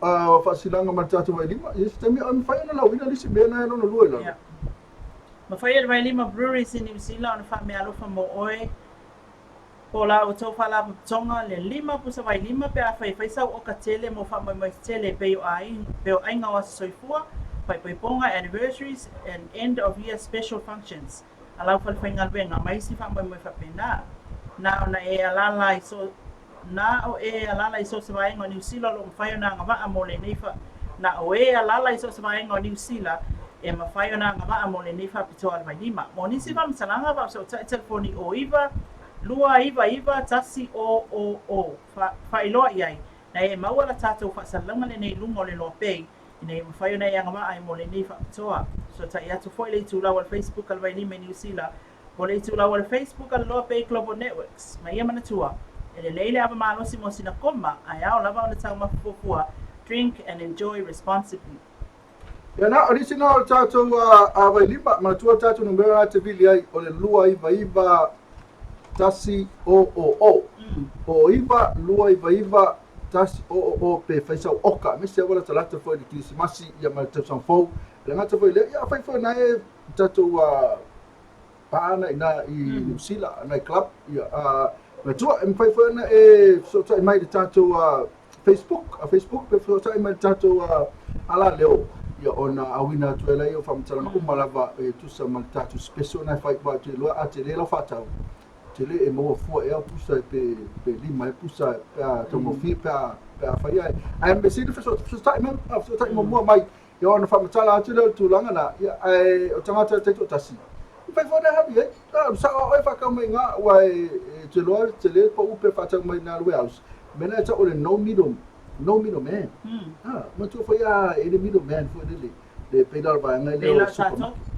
a faasilaga ma le tatou Vailima, ia se taimi e mafai ona lauina le isi mea na e lona lua i lalo. Yeah. Mafai e le Vailima Breweries i Niu Sila ona faameaalofa mo oe po o la outou faalapotopotoga le lima pusa vailima pe afai e fai sau oka tele mo faamoemoe tetele e pei o pei o aiga o aso soifua, paipoipoga, anniversaries and end of year special functions a lau falefaigaluega ma isi faamoemoe faapena. Na ona e alaala i so Na o e alaala i so o se vaega o Niu Sila o lo o mafai ona agavaa mo lenei fa Na o e alaala i so o se vaega o Niu Sila e mafai ona agavaa mo lenei faapitoa a le vailima. Mo nisi faamatalaga, faafesootai telefoni o 9 299 1 000 fa faailoa i ai na e maua la tatou faasalalauga lenei i luga o le Loa Pay ina ia mafai ona e agavaa ai mo lenei faapitoa. Fesootai atu foi le itulau a le Facebook a le Vailima i Niu Sila Po o le itulau o le Facebook a le Loa Bay Global Networks. Ma ia manatua, e lelei le ava malosi mo sina koma, ae ao lava ona taumafa fuafua, drink and enjoy responsibly. Ia na, o nisi na o le tatou a Vailima, manatua le tatou numera na te vili ai, o le 299 1 0 0 O 9 299 1 0 0 pe fai sau oka, aemaise lava latalata foi i le Kerisimasi ia ma le tausaga fou. E le gata foi i lea, ia afai foi o na e tatou paana i ina i Niu Sila, night club, ia, matua, e mafai foi ona e fesootai mai i le tatou Facebook, Facebook pe fesootai mai i le tatou alaleo, ia ona auina atu ai lea o faamatalaga uma lava e tusa ma le tatou special na e fai, aua ou te iloa a tele lau faatau, tele e maua fua ea pusa pe pe lima e pusa pe a taugofie pe a pe a fai ai. Ae mea sili fesootai mai, fesootai muamua mai Ia ona faamatala atu lea o le tulaga lena, ia, ae o tagata taitoatasi, e mafai foi ona alu i ai. A, o le sao lava oe e faatau mai i ina, aua e te iloa e tele le pau pe faatau mai i ina i le warehouse. O le mea lena e tau o le no middle, no middle man. A, manatua foi a e i ai le middle man foi lele, le pei la o le vaega lea o supermarket.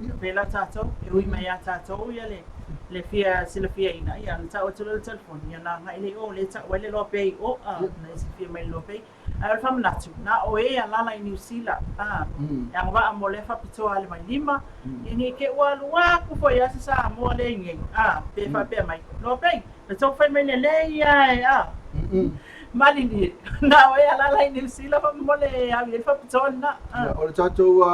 Ia. Pei la tatou, e ui mai ia tatou ia le le fia silafiaina, ia ona tau atu lea o le telefoni, ia ona agai lea i o, lea e tau ai le loa pei o, a, ona e silafia mai le loa pei. Ae o le faamanatu, na o e alaala i Niu Sila, ā, e agavaa mo lea faapitoa a le vailima, ia nei te ua alu aku foi a se Samoa lea i nei, ā, pe faapea mai, Loa pei, na tou fai mai lelei a e, ā, malilie, na o e alaala i Niu Sila faamolemole e au i ai le faapitoa lena, ā. Ia, o le tatou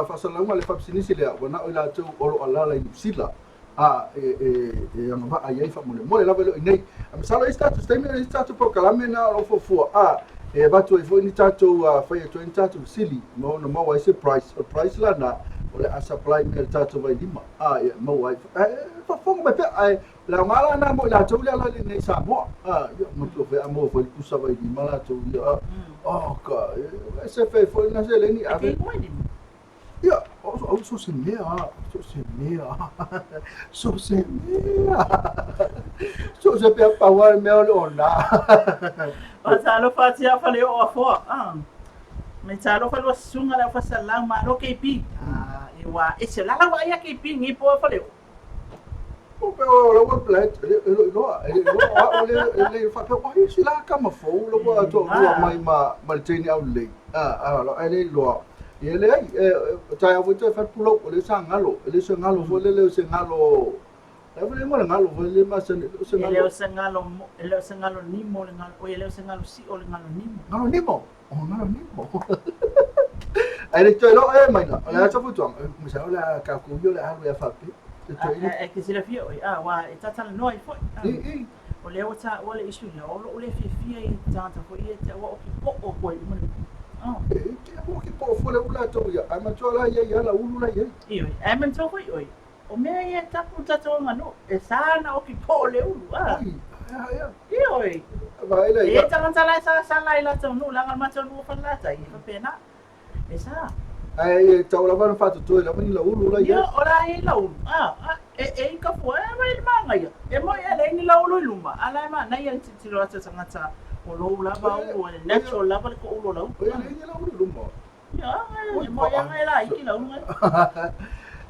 faasalalauga i le faapisinisi lea, ua na o i latou o lo o alaala i Niu Sila, a e agavaa i ai faamolemole lava e le o i inei. Ae masalo e i ai se tatou taimi, e i ai se tatou polokalame lena o lo o fuafua a e avatu ai foi ni tatou fai atu ai ni tatou fesili ma ono maua ai se price. O le price la lena o le a supply mai e le tatou vailima a e maua ai. Ae faafofoga mai pea ae o le aoga la lena mo i latou lea la i Samoa. A ia manatua foi a maua foi le pusa vailima latou ia. Oh ka e se fai foi lena seleni ave. Ia, au so se mea, so se mea, so se mea, so se pea paua le mea o le ona. O talofa atu ia Faleoo Afoa. Ah. Me talofa lua susuga le au fasalau malo KP. Ah, e ua ese lala ua ia KP ngi po Faleoo. O pe o la ua pla e le iloa, e le iloa o le e le faapea o ai se la kama fou la ua toalua mai ma ma le teine aulelei. A a e le iloa. Ia leai, e taeao foi toe fai le pulou, o lea sa galo, e le o se galo foi lele o se galo, o le a foi le igoa o le galo foi lele masani, o se galo. E le o se galo, e le o se galo nimo le galo, oi e le o se galo sio le galo nimo. Galo nimo? O galo nimo. Ae le toe iloa e maina, o le a se fautuaga, masalo o le a tatou ia o le a alu e faapea. E te silafia ʻoe, a, ua e talatalanoa ai foi. I, i. O lea ua taua le issue lea, o loʻu le fiafia i tagata foi ia te ua oki poʻo koe i luma nei. Oh. E te oki poʻo foi le ula tou ia, ae manatua la ia ia la ulu la iai. Ioe, ae manatua foi ʻoe, o mea ia e tapu tatou aganuu, e sa na oki poʻo le ulu, a. Oi, ae a ea. Ioe. Vaai la ia. E tagata la e salasala i latou nuu, leaga o le matou nuu o Falelatai, e faapena. E sa. Ae e tau lava ona faatotoe lava ni lauulu la i ai. Ia, o la e i ai lauulu. A, a, e, e i ka fua, e mai le manaia. E moi e leai ni lauulu i luma, a la e manaia le tilotilo atu a tagata o lou lava ulu, e natural lava le toulu o lauulu. Oi, e leai ni lauulu i luma. Ia, e moi lava e laiti lauulu ngai.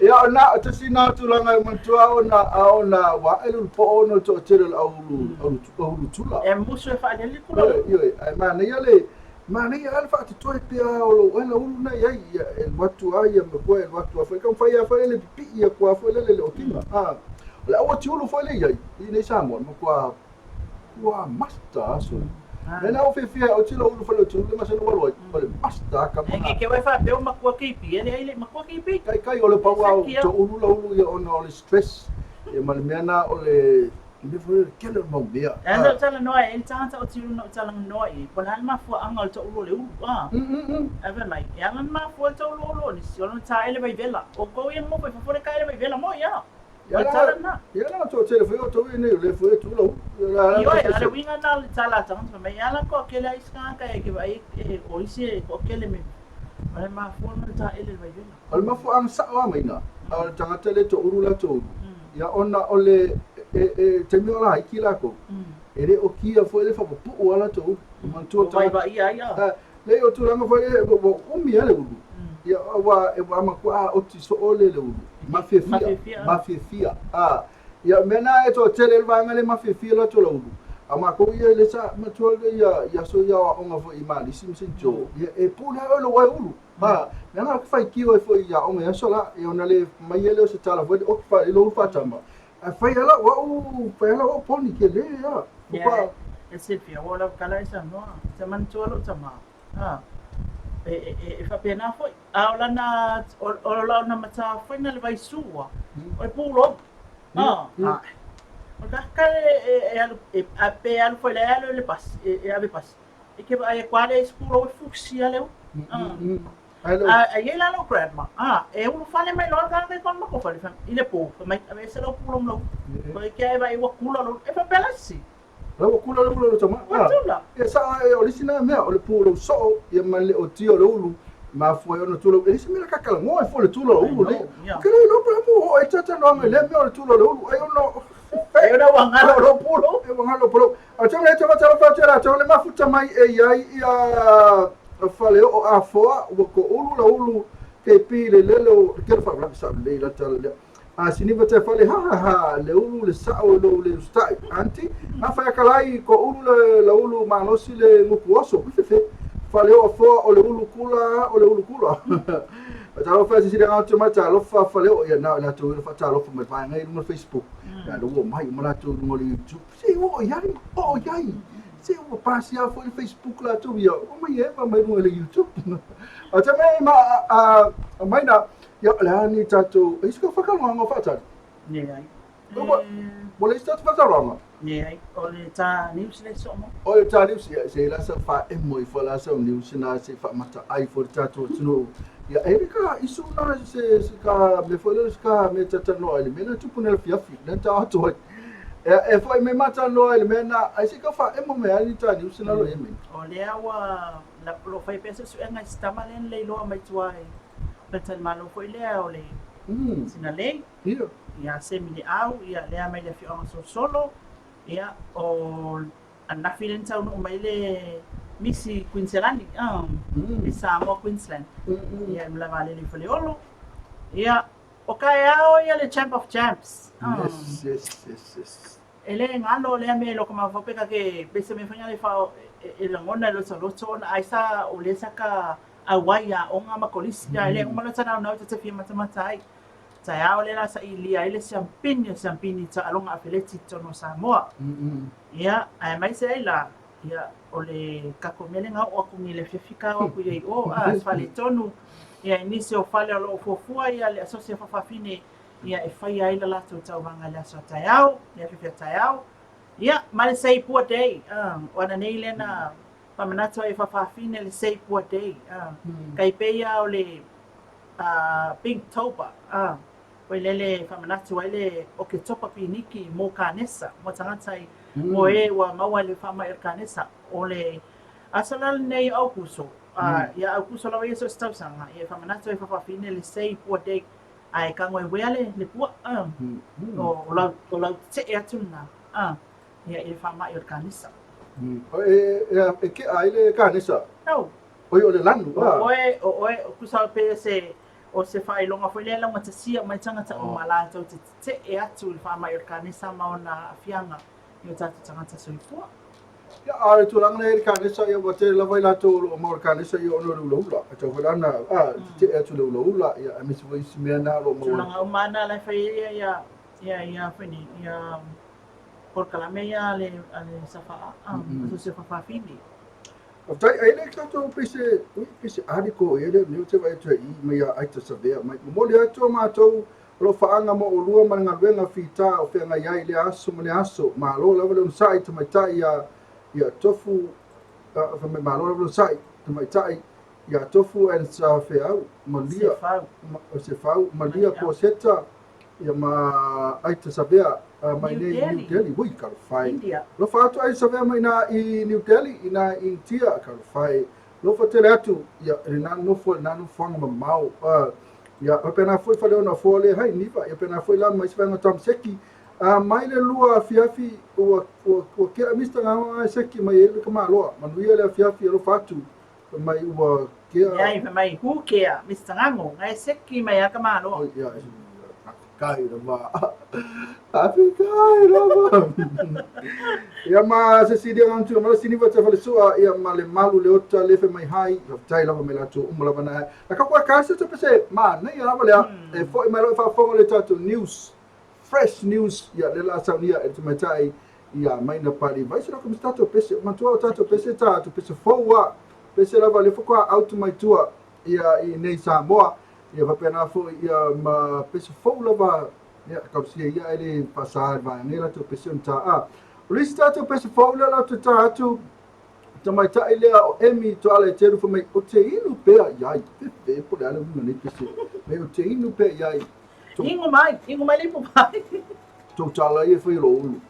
Ia, o na, o tasi na tulaga e manatua ona, a ona ua ae le ulu poʻo ona o le toatele o le au ulu, au ulu tula. E musu e faaaliali ku lauulu. Ioe, ae manaia le, Manaia lava le faatotoe pea o lou ala ulu na i ai, ia e alu atu lava ia matua e alu atu lava foi, taumafai lava foi lele pipii atu lava foi lele i le otiga. A, o le au atiulu foi lea i ai i inei Samoa, e matua ua master lava sole. Mea na ou fiafia ai, oti lou ulu faleotiulu le masani ua alu ai, o le master lava kama. E ke ke wai faapea ua matua KP, e leai le matua KP. Kai kai o le pau lava o toulu lau ulu ia ona o le stress, ia ma le mea na o le mea foi lele tele o le mau mea. E ana ou talanoa e le tagata o tiulu na ou talanoa i ai, po o le a le mafuaaga o le toulu o le ulu, a. Ae fai mai, e ala ona mafua le toulu o ulu o nisi, o lona taele vaivela. Outou ia nofo i fafo le taele vaivela moi, a. O le tala lena. Ia la, toatele foi outou ia nei o lea foi e tu lau. Ioe, a o le uiga lena o le tala a tagata, fai mai, e ala ona toatele ai isi tagata e te vaai e, o isi e toatele me, o le mafua ona o le taele le vaivela. O le mafuaaga sao lava maina, o le tagata lea e toulu latou ulu, Ia ona o le e taimi o laiti lakou, e le okia foi le faapupuu a latou ulu. Manatua Ua vaivaia ai a. Leai o tulaga foi lea ua umi a le ulu. Ia ua e ua matua oti soo le le ulu. Mafiafia. Mafiafia. A ia mea na e toatele le vaega le mafiafia latou la ulu. A makou ia le sa manatua le ia ia aso ia aoaoga foi i Malisi ma Sinicho. Ia e pule a oe lou ae ulu. Ma, leaga ou te faitio ai foi i aoga i aso la, ia ona le mai ai lea o se tala foi lea, oki faalilo ulu faatama. Ae fai lava lau au, fai lava lau au poni, tele lava. Ia, E silafia, ua o lau tala e saunoa, e te manatua lou tama, a, e, e, e, e faapena foi. A o lana, o, o lana matafoina le vaisua, o le pulou. A, a, o le tagata e, e, e alu, e, a, pe alu foi le alu i le pasi, e, e ave pasi. E ke vaai aku lava lea i se pulou e fusia le ulu. A, a, a i ai la lou grandma, a, e ulufale mai loa le tagata i kona matou fale, i le po, fai mai, aveese lau pulou ma lou ulu. Koe ke a e vaai ua kula lou ulu. E faapea la se. La ua kula le ulu o le tama. Ua tula. Ia sa e o le isi na mea o le pulou soo ia ma le otia o le ulu mafua ai ona tula. E le isi mea la kakalagoa ai foi le tula o le ulu nei. O ke le iloa pe mo o e talanoaga i lea mea o le tula o le ulu ai ona Ai ona ua galo lou pulou. E ua galo pulou. A tau le tau tau fa tela tau le mafuta mai e iai ia Faleoo afoa ua ko ulu la ulu ke pi le lele o ke fa la sa le la tala le. A siniva te fale ha ha ha le ulu le sao i lou le usita'i aunty a fai akalai ko ulu le la ulu malosi le gupu oso fefe Faleoo afoa o le ulu kula o le ulu kula Talofa e sisili anga atu mai talofa Faleoo ia na o latou ina faatalofa mai vaega i luga o le Facebook ia le ua mai uma latou i luga o le YouTube se ua o iai o iai se ua pasia foi le Facebook latou ia o mai e mai luga o le YouTube a te mai ma a mai na ia o le a ni tatou e isi ka whakaloanga o whaatari Leai. Ua ua leai se tatou whakaloanga. Leai, o le tā news le soo mo. O le tā news, ia, se la sa whaemo i fo la sa news na se whamata ai fo le tatou atunuu. Ia, e le ka isu na se, se ka me fo le se ka me tatanoa i le mea na tupu nei le fiafi, na ta atu ai. E, e foi me matanoa i le mea na, ai se ka whaemo me ai ni tā news na lo e me. O lea ua la, lo fai pea suesuega i se tama lea na leiloa mai tua i faletalimalo foi lea o le Sinalei. Ia. Ia Semi Leau, ia lea mai le afioaga Solosolo, ia o ananafi lea na taunuu mai le Misi Queensland, Miss Samoa Queensland. Ia e malaga lele i Faleolo. Ia o taeao ia le Champ of Champs. Yes, yes, yes, yes. E le galo lea mea i loko mafaufau pe ka ke pe se mea foi lea fa e lagona e lotoloto ona ai sa o lea sa ka auai ia aoga ma kolisi ia e le uma lota naunau ta te fia matamata ai. Taeao lea la sailia ai le siampini o siampini taaloga afeleti i totonu o Samoa. Ia, aemaise ai la, ia, o le tatou mea lea na oo atu nei i le afiafi ka o atu i ai o, a, se faaletonu, ia, i nisi o fale o lo o fuafua ia le asosi a faafafine, ia, e faia ai le latou tauvaga i le aso a taeao, le afiafi a taeao. Ia, ma le Save Poor Day, a, o ananei lea na faamanatu ai e faafafine le Save Poor Day, a, tai pei lava o le Pinktober, a, koe lele e faamanatu ai le Oketopa Piniki mo Kanesa, mo tagata i, mo e ua maua i le faamai o le kanesa. O le aso la lenei o Aukuso, a, ia Aukuso lava ia so o se tausaga, ia e faamanatu ai faafafine le Save Pua Day, a e tagoeuea le, le pua, a, o, o lau, o lau tetee atu lena, a, ia i le faamai o le kanesa. E, e, e kea ai le kanesa? Au. Oi, o le lanu, a. O oe, o oe, o kusa o pe se, o se faailoga foi lea laugatasia mai tagata uma latou te tetee atu i le faamai o le kanesa ma ona aafiaga i o tatou tagata soifua. Ia, a o le tulaga lea i le kanesa, ia ua tele lava i latou o lo o maua i le kanesa ia ona o le ulaula. E tatau foi la ona, a, tetee atu i le ulaula, ia, aemaise foi isi mea na o lo o maua. Tulaga uma lava na la e fai ai ia, ia, ia, foi nei, ia polokalame ia a le, a le SFA, a, Asosi o Faafafine. Faafetai, ai le tatou pese, ui, pese article ia lea ou te vaai atu ai i mai ia Aita Savea mai. Momoli atu a matou alofaaga mo olua ma le galuega fita o feagai ai i lea aso ma lea aso. Malo lava le onosai tamaitai ia ia Tofu, uh, fai mai malo lava le onosai tamaitai ia Tofu and Safeau, Malia, Sefau. ma, Sefau, Malia Koseta, Ia ma Aita Savea mai nei i New Delhi. Ui, talofa e. India. Alofa atu Aita Savea mai ina i New Delhi, ina i Initia, talofa e. Alofa tele atu, ia, lena nofo, lena nofoaga mamao. Ia, faapena foi Faleona Afoa le hai Niva, ia faapena foi la ma isi vaega o Tamaseki. Mai le lua afiafi, ua, ua, ua kea Mister Gaoga Seki mai ai le Kamaloa. Manuia le afiafi, alofa atu. Fai mai ua kea. Leai, fai mai, who kea, Mister Ngago, ngai seki mai a ka maloa. Oi, ia, kai lava. Faafetai lava. Ia ma Cecilia Gantu, ma le siniva te falesua, ia ma le malu le ota le fe mai hai, faafetai lava mai latou uma lava na. Na ka koe ka se te pese, ma nei lava lea, e foi mai loa e faafofoga le tatou news, fresh news, ia le la saunia e le tamaitai. Ia Maina Palivai se lako ma se tatou pese. Manatua o tatou pese tatou pese fou a. Pese lava lea faatoa out mai tua ia i nei Samoa. Ia faapena foi ia ma pese fou lava ia tausia ia ae le faasa i le vaega nei latou pese ona ta a. O le isi tatou pese fou lea latou ta atu tamaitai lea o Emi Toala e telu fai mai o te inu pea iai. Fefe po le a le uiga o nei pese. Mai o te inu pea iai. Ingo mai, ingo mai le ipu mai. Tou tala ia e fai o lou ulu.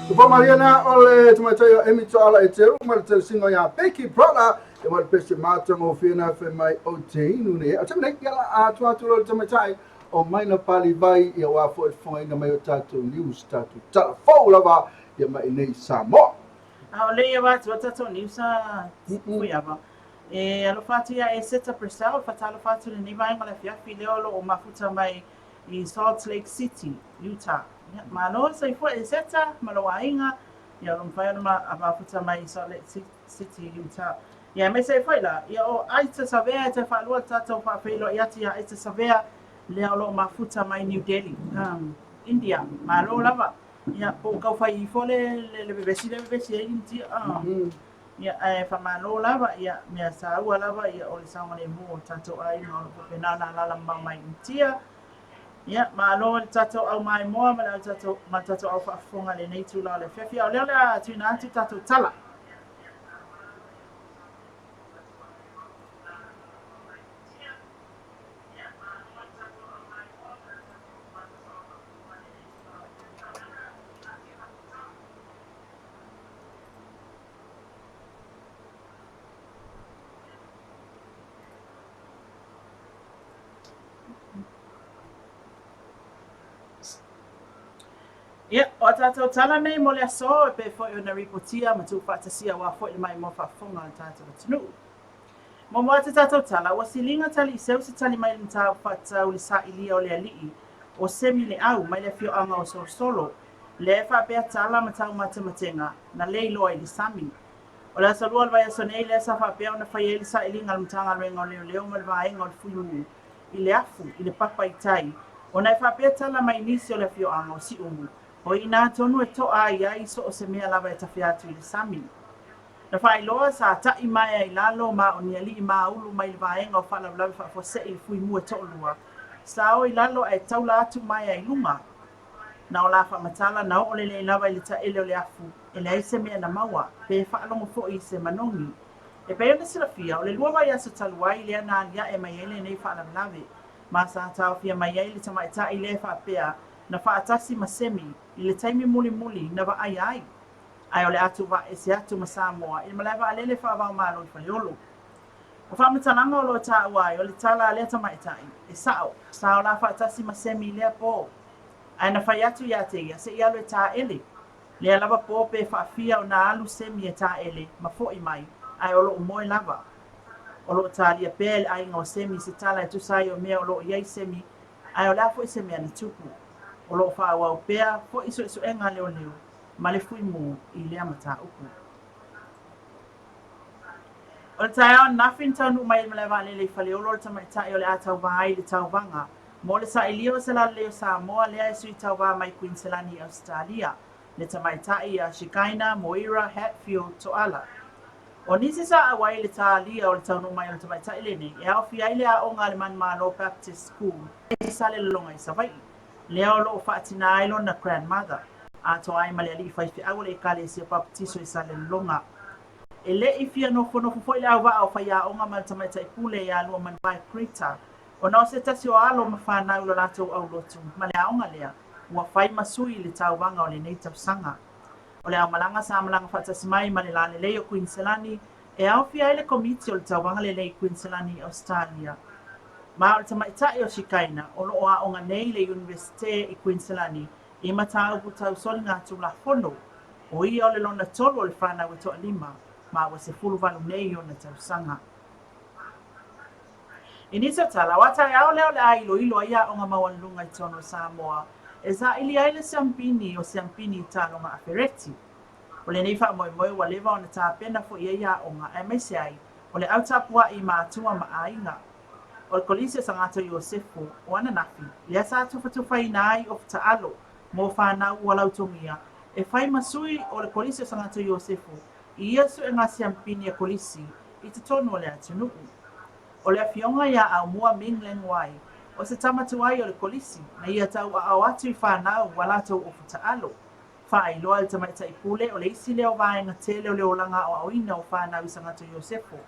Tupou malie na o le tamaitai o Amy Toala e Teru ma le telesiga ia Becky Brother e ma le pese matagofie na fai mai o te inu nei. O te nei ia la atu atu lo le tamaitai o Maina Palivai ia wā foi le fofogaina mai o tatou news tatou tala fou lava ia mai nei Samoa. A o le ia wā atu o tatou news a Fuiava. E alofa atu ia e Seta Purcell, whatalofa atu lenei vaega o le afiafi lea o lo o mafuta mai i Salt Lake City, Utah. Ia, malo soifua e Seta ma lou aiga, ia o lo mafai ona ma mafuta mai i Salt Lake City, Utah. Ia, aemaise ai foi la, ia o Aita Savea e toe faalua le tatou faafeiloai atu ia Aita Savea, lea o lo o mafuta mai New Delhi, um, India. Malo lava. Ia, po o tau fai ifo le, le, le vevesi le vevesi ai India. Uh. Ia, ae faamalo lava, ia, mea taua lava, ia, o le saogalemu o tatou aiga o lo o faapena ona alaala mamao mai Initia. Ia, malo i le tatou au maimoa ma le au tatou, ma le tatou au faafofoga i lenei itula o le afiafi. A o lea o le a tuuina atu tatou tala. Ia, o a tātou tala nei mo le aso, e pei foi ona ripotia ma tuufaatasia aua foi le maimoa faafofoga a le tātou atunuu. Muamua atu tātou tala, ua siliga tali i seu se tali mai le mataupu faatatau i le sailia o le alii o Semileau mai le afioaga o Solosolo, lea e faapea tala ma taumatematega na le iloa i le sami. O le aso Lua o le vaiaso nei lea sa faapea ona fai ai le sailiga a le Matagaluega o Leoleo ma le Vaega o le Fuimu i le afu i le papa i tai, ona e faapea tala mai nisi o le afioaga o Siumu, o i inā tonu e toa ai ai so o se mea lava e tafea atu i le sami. Na faailoa, sa ta'i maea i lalo ma o ni alii māulu mai le Vaega o Faalavelave Faafuasei le Fuimu e toalua, sa o i lalo ae taula atu maea i luga. Na o la faamatala na oo lelei lava i le taele o le afu, e leai se mea na maua, pe faalogo foi i se manogi. E pei ona silafia, o le lua vaiaso talu ai lea na aliae mai ai lenei faalavelave, ma sa taofia mai ai le tamaitai lea e faapea na faatasi ma Semi i le taimi mulimuli na vaaia ai, ae o le a tuuvaaese atu ma Samoa i le malae vaalele faava-o-Malo i Faleolo. O faamatalaga o lo o taua ai o le tala a lea tamaitai, e sa'o, sa ola faatasi ma Semi i lea pō. Ae na fai atu iā te ia, se i alu e tāele. Lea lava pō pe faafia ona alu Semi e tāele ma foʻi mai, ae o loʻo moe lava. O loʻo tālia pea e le aiga o Semi se tala e tusa ai o mea o loʻo i ai Semi, ae o le a foʻi se mea na tupu. O loʻo faaauau pea foʻi suesuega a leoleo ma le Fuimu i lea mataupu. O le taeao ananafi na taunuu mai ai le malae vaalele i Faleolo le tamaitai o le a tauva ai i le tauvaga mo le sailia o se lalelei o Samoa lea e sui tauva mai Kuiniselani i Ausetalia, le tamaitai ia Shekinah Moira Hatfield Toala. O nisi sa auai i le tālia o le taunuu mai o le tamaitai lenei e aofia ai le aoga a le Manumalo Baptist School i Salelologa i Savaii, lea o lo o faatina ai lona grandmother, atoa ai ma le alii faifeau o le Ekalesia Papatiso i Salelologa. E le i fia nofonofo foi le auvaa o faiaoga ma le tamaitai pule ia Luamanuvae Krita, ona o se tasi o alo ma fanau i lo latou aulotu ma le aoga lea ua fai ma sui i le tauvaga o lenei tausaga. O le aomalaga sa malaga faatasi mai ma le lalelei o Kuiniselani e aofia ai le Komiti o le Tauvaga Lelei i Kuiniselani i Ausetalia. Ma o le tamaitai o Shikaina o lo o aoga nei i le Iunivesite i Kuiniselani i mataupu tau soligatulafono. O ia o le lona tolu o le fanau e toalima, ma ua 18 nei ona tausaga. I nisi o tala, o a taeao lea o le a iloilo ai aoga maualuluga i totonu o Samoa e saili ai le siampini o siampini i taaloga afereti. O lenei faamoemoe ua leva ona tapena foi ai aoga aemaise ai o le au tapuai i matua ma aiga. O le Kolisi o Sagato Iosefo o ananafi lea sa tufatufaina ai ofu taalo mo fanau ua lautogia e fai ma sui o le Kolisi o Sagato Iosefo i ia suega siampini a Kolisi i totonu o le atunuu. O le afioga iā Aumua Ming Leng Wai, o se tama tuai o le Kolisi, na ia tauaao atu i fanau ua latou ofu taalo. Faailoa e le tamaitai pule o le isi lea o vaega tele o le olaga aoaoina o fanau i Sagato Iosefo,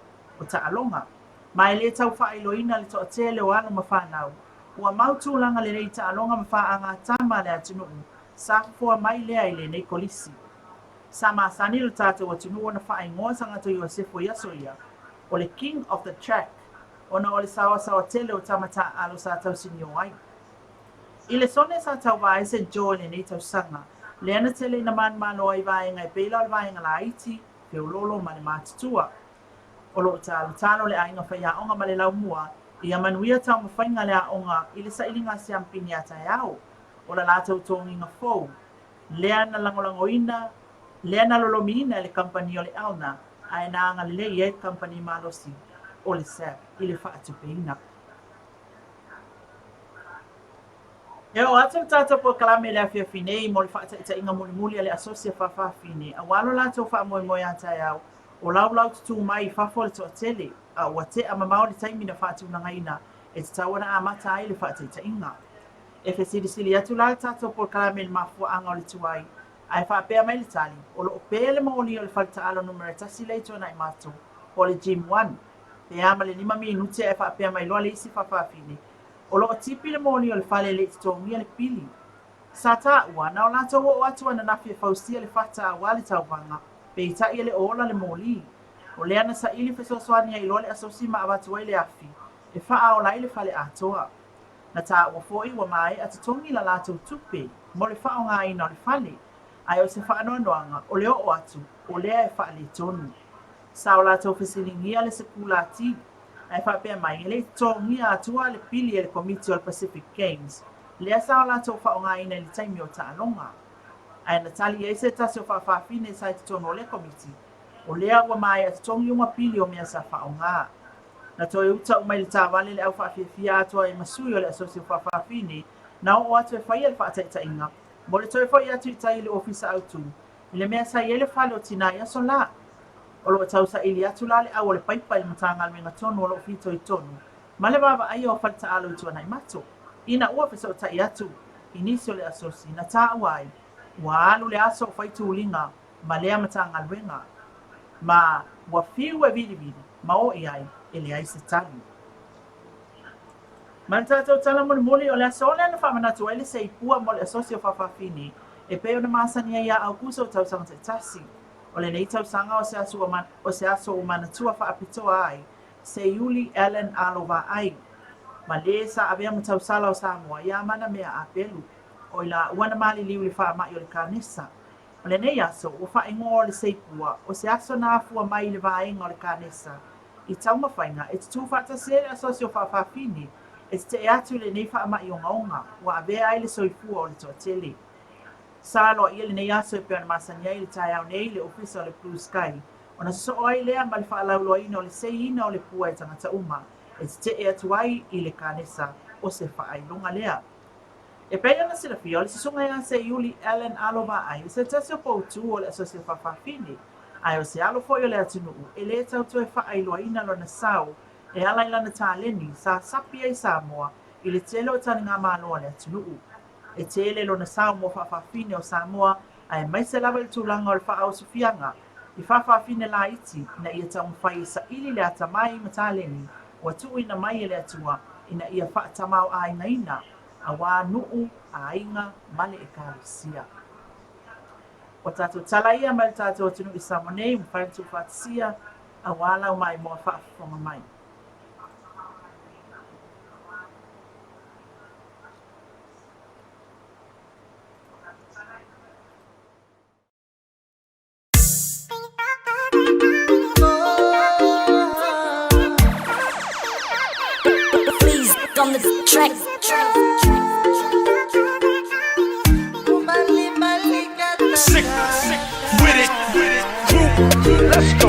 o taaloga. Ma e le tau faailoina le toatele o alo ma fanau, ua mau tulaga lelei i taaloga ma faaga tama a le atunuu, sa fofoa mai lea i lenei kolisi. Sa masani lo tatou atunuu ona faaigoa Sagato Iosefo i aso ia, o le King of the Track, ona o le saoasaoa tele o tama taaalo sa tausinio ai. I le sone sa tauva ai Saint Joe i lenei tausaga, lea na tele ina manumalo ai vaega e pei la o le vaega laiti, feololo ma le matutua. O lo o talotalo le aiga faiaoga ma le laumua ia manuia taumafaiga a le aoga i le sailiga siampini a taeao o la latou togiga fou, lea na lagolagoina, lea na lolomiina e le kamupani o le Elna ae na agalelei ai le kamupani malosi o le SAB i le faatupeina. E oo atu le tatou polokalame i le afiafi nei mo le faataitaiga mulimuli a le Asosi a Faafafine aua lo latou faamoemoe a taeao o laulau tutū mai i fafo le toatele, a ua tea mamao le taimi na faatulagaina e tatau ona amata ai le faataitaiga. E fesilisili atu la le tatou polokalame i le mafuaaga o le tuai, ae faapea mai le tali, o lo o pē le moli o le faletaalo numera tasi lea i Tuanaimato, po o le Gym One. Pe a ma le lima minute ae faapea mai loa le isi faafafine, o lo o tipi le moli o le fale e le i totogia le pili. Sa taua, na o latou oo atu ananafi e fausia le fata aua le tauvaga, peitai e le o ola le moli. O lea na saili fesoasoani ai loa le asosi ma avatu ai le afi e faaola ai le fale atoa. Na taua foi ua maea totogi la latou tupe mo le faaaogaina o le fale, ae o se faanoanoaga o le oo atu o lea e faaletonu. Sa o latou fesiligia le sekulati, ae faapea mai e le i totogia atua le pili e le Komiti o le Pacific Games, lea sa o latou faaaogaina i le taimi o taaloga. Ae na tali i ai se tasi o faafafine sa i totonu o lea Komiti, o lea ua maea totogi uma pili o mea sa faaaoga. Na toe uta uma i le taavale le au faafiafia atoa ai ma sui o le Asosi o Faafafine na oo atu e faia le faataitaiga mo le toe foi atu i tai i le Ofisa Autu i le mea sa i ai le fale o Tina i aso la. O lo o tausaili atu la le au o le paipa i le Matagaluega tonu o lo o fitoitonu ma le vaavaaia o faletaalo i Tuanaimato. Ina ua fesootai atu i nisi o le Asosi na taua ai ua alu le aso o fai tuliga ma lea Matagaluega, ma ua fiu e vilivili ma o i ai e leai se tali. Ma le tatou tala mulimuli, o le aso lea na faamanatu ai le seipua mo le Asosi o Faafafine e pei ona masani ai ia Aukuso o tausaga taitasi. O lenei tausaga o se aso ua o se aso ua manatua faapitoa ai Seiuli Allan Alo Vaai, ma lē sa avea ma tausala o Samoa iā Manamea Apelu, o i laua na maliliu i le faamai o le kanesa. O lenei aso, ua faaigoa o le Seipua, o se aso na afua mai i le vaega o le kanesa i taumafaiga e tutū faatasi ai le Asosi o Faafafine e tetee atu i lenei faamai ogaoga ua avea ai le soifua o le toatele. Sa aloaia lenei aso e pei ona masani ai i le taeao nei i le Ofisa o le Blue Sky ona sosoo ai lea ma le faalauiloaina o le seiina o le pua e tagata uma e tetee atu ai i le kanesa o se faailoga lea. E pei ona silafia, o le susuga ia Seiuli Allan Alo Vaai o se tasi o poutū o le Asosi o Faafafine, ae o se alo foi o le atunuu e lē tau toe faailoaina lona sao e ala i lana taleni sa sapi ai Samoa i le tele o taligamalo a le atunuu. E tele lona sao mo faafafine o Samoa aemaise lava i le tulaga o le faaosofiaga i faafafine laiti ina ia taumafai e saili le atamai ma taleni ua tuuina mai e le Atua ina ia faatamaoaigaina aua nuu, aiga ma le Ekalesia. Ua tatou tala ia mai le tatou atunuu i Samoa nei, ua mafai ona tuufaatasia aua lau maimoa faafofoga mai. Sick with it, crew. Let's go.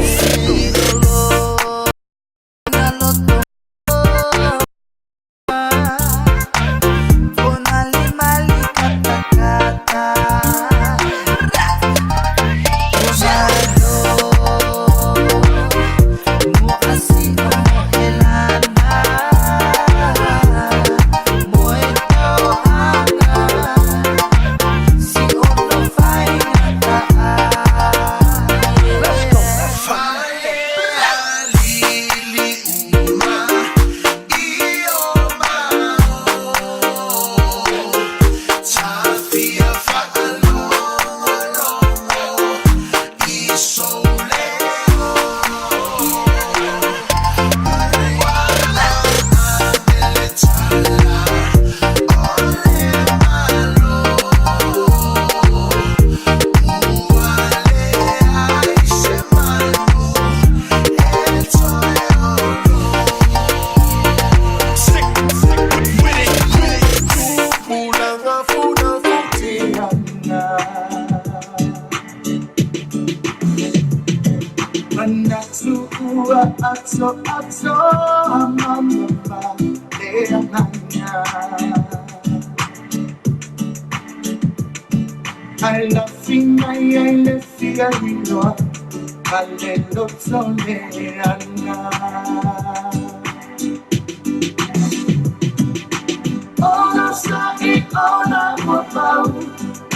ona ua pau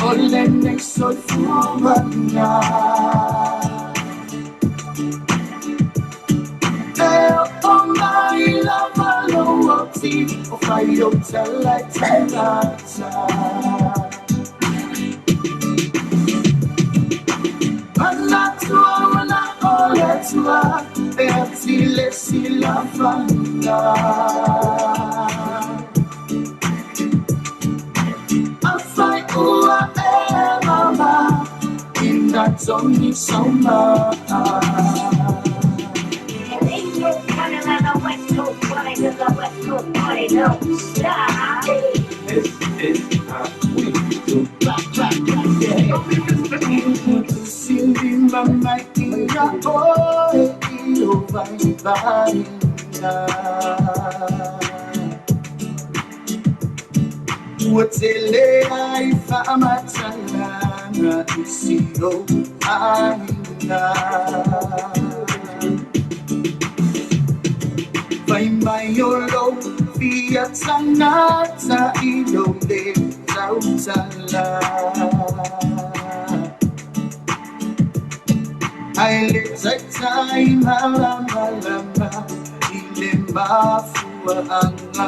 o lenei soifuaga. E oo mai lava lou oti o fai ou tala i tagata. Manatua ua o le Atua e ati le silafaga. Afai ua e mama ina togi sau maa. Tusilima mai ia oe i lou vaivaiga. Ua tele ai faamatalaga i si ou aiga. Fai mai o lou fia tagata i lou le tautala. Ae le taitai malamalama i le mafuaaga.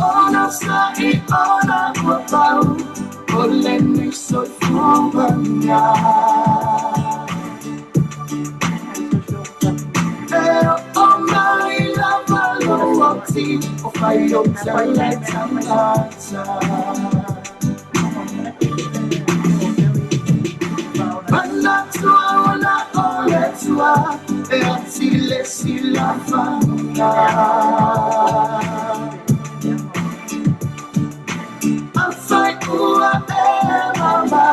Ona sa'i ona ua pau o lenei soifuaga. E oo mai lava lou oti o fai ou tala i tagata. Manatua ua o le Atua e ati le silafaga. Afai ua e mama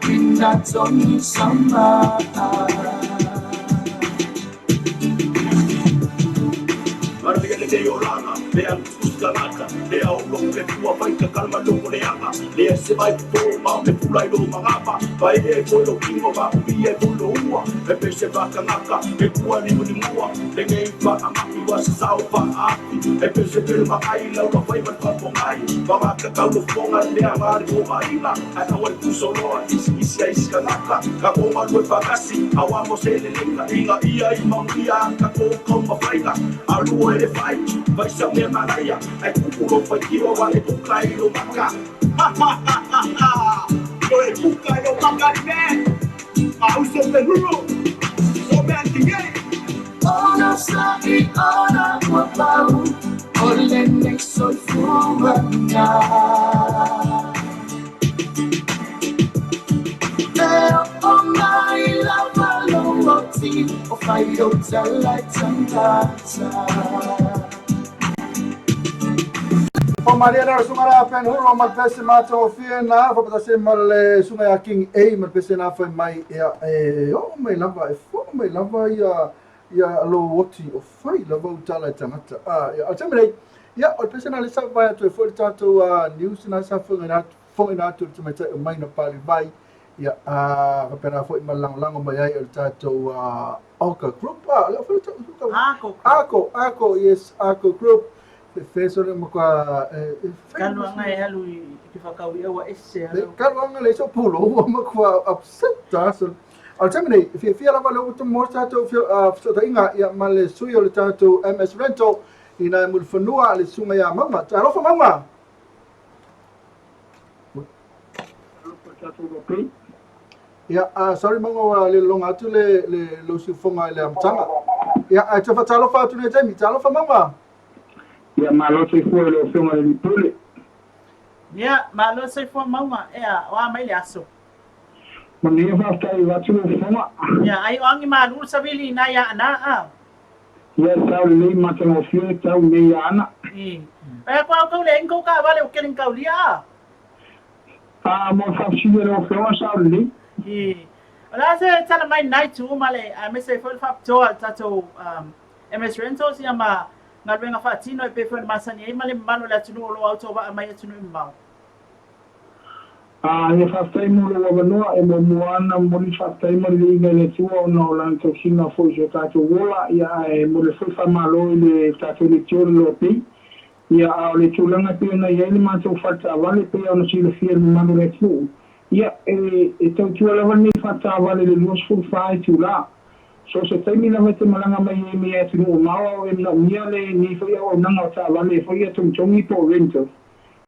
ina togi sau maa. Ona sa'i ona ua pau o lenei soifuaga. E oo mai lava lou oti o fai ou tala i tagata. Faamalie la susuga la Ben Hur ma le pese matagofie na faapatasi ma le susuga ia King A ma le pese na fai mai ia e oo mai lava e foo mai lava ia ia lou oti o fai lava ou tala i tagata. Ah, ia, o le taimi nei, ia, o le pese na lea sa vaai atu ai foi le tatou news na sa fogaina atu e le tamaitai o Maina Palivai, ia, faapena foi ma le lagolago mai ai o le tatou Oka Group. Ah, le foi le Ako Group. Ako, Ako, yes, Ako Group. Feso le matua e fai Kaluanga e alu i te whakau i aua ese Le alu. kaluanga le so polo ua matua upset ta so. O le taimi nei, fiafia lava le ua mo tatou fesootaiga ia ma le sui o le tatou MS Rental ina e Mulifanua le susuga ia Mauga. Talofa Mauga. Ia, sorry Mauga ua le lologa atu le le lou siufoga i le amataga. Ia, ae toe faatalofa atu nei taimi. Talofa Mauga. Ia, malo soifua i lau Afioga i le Pule. Ia, malo soifua Mauga. Ea, o a mai le aso? Manuia, faafetai vaeatu lau fofoga. Ia, ai o agi malu le savili ina ia ana a. Ia, tau lelei matagofie tau nei ia ana. I. E ko au kau le ing kou kaavale o keleng kau lia a. A, mo le faafesili a lau Afioga, sao lelei. I. O le a se tala mai lenai itu ma le aemaise ai foi le faapitoa a le tatou MS Rentals ia ma galuega faatino e pei foi ona masani ai ma le mamalu o le atunuu o lo o autovaa mai atunuu e mamao. Ia faafetai mo lou avanoa e muamua ana momoli le faafetai ma le viiga i le Atua ona o Lana tausiga foi i so tatou ola, ia ae momoli foi le faamalo i le tatou leitio le Loa Pei. Ia a o le tulaga e pei ona i ai le matou fale taavale e pei ona silafia e le mamalu o le atunuu, ia e e tautua lava lenei fale taavale i le 24 itula. So o se taimi lava e te malaga mai ai mai atunuu mamao a o e manaomia lenei foi auaunaga o taavale foi ia togitogi po o rentals,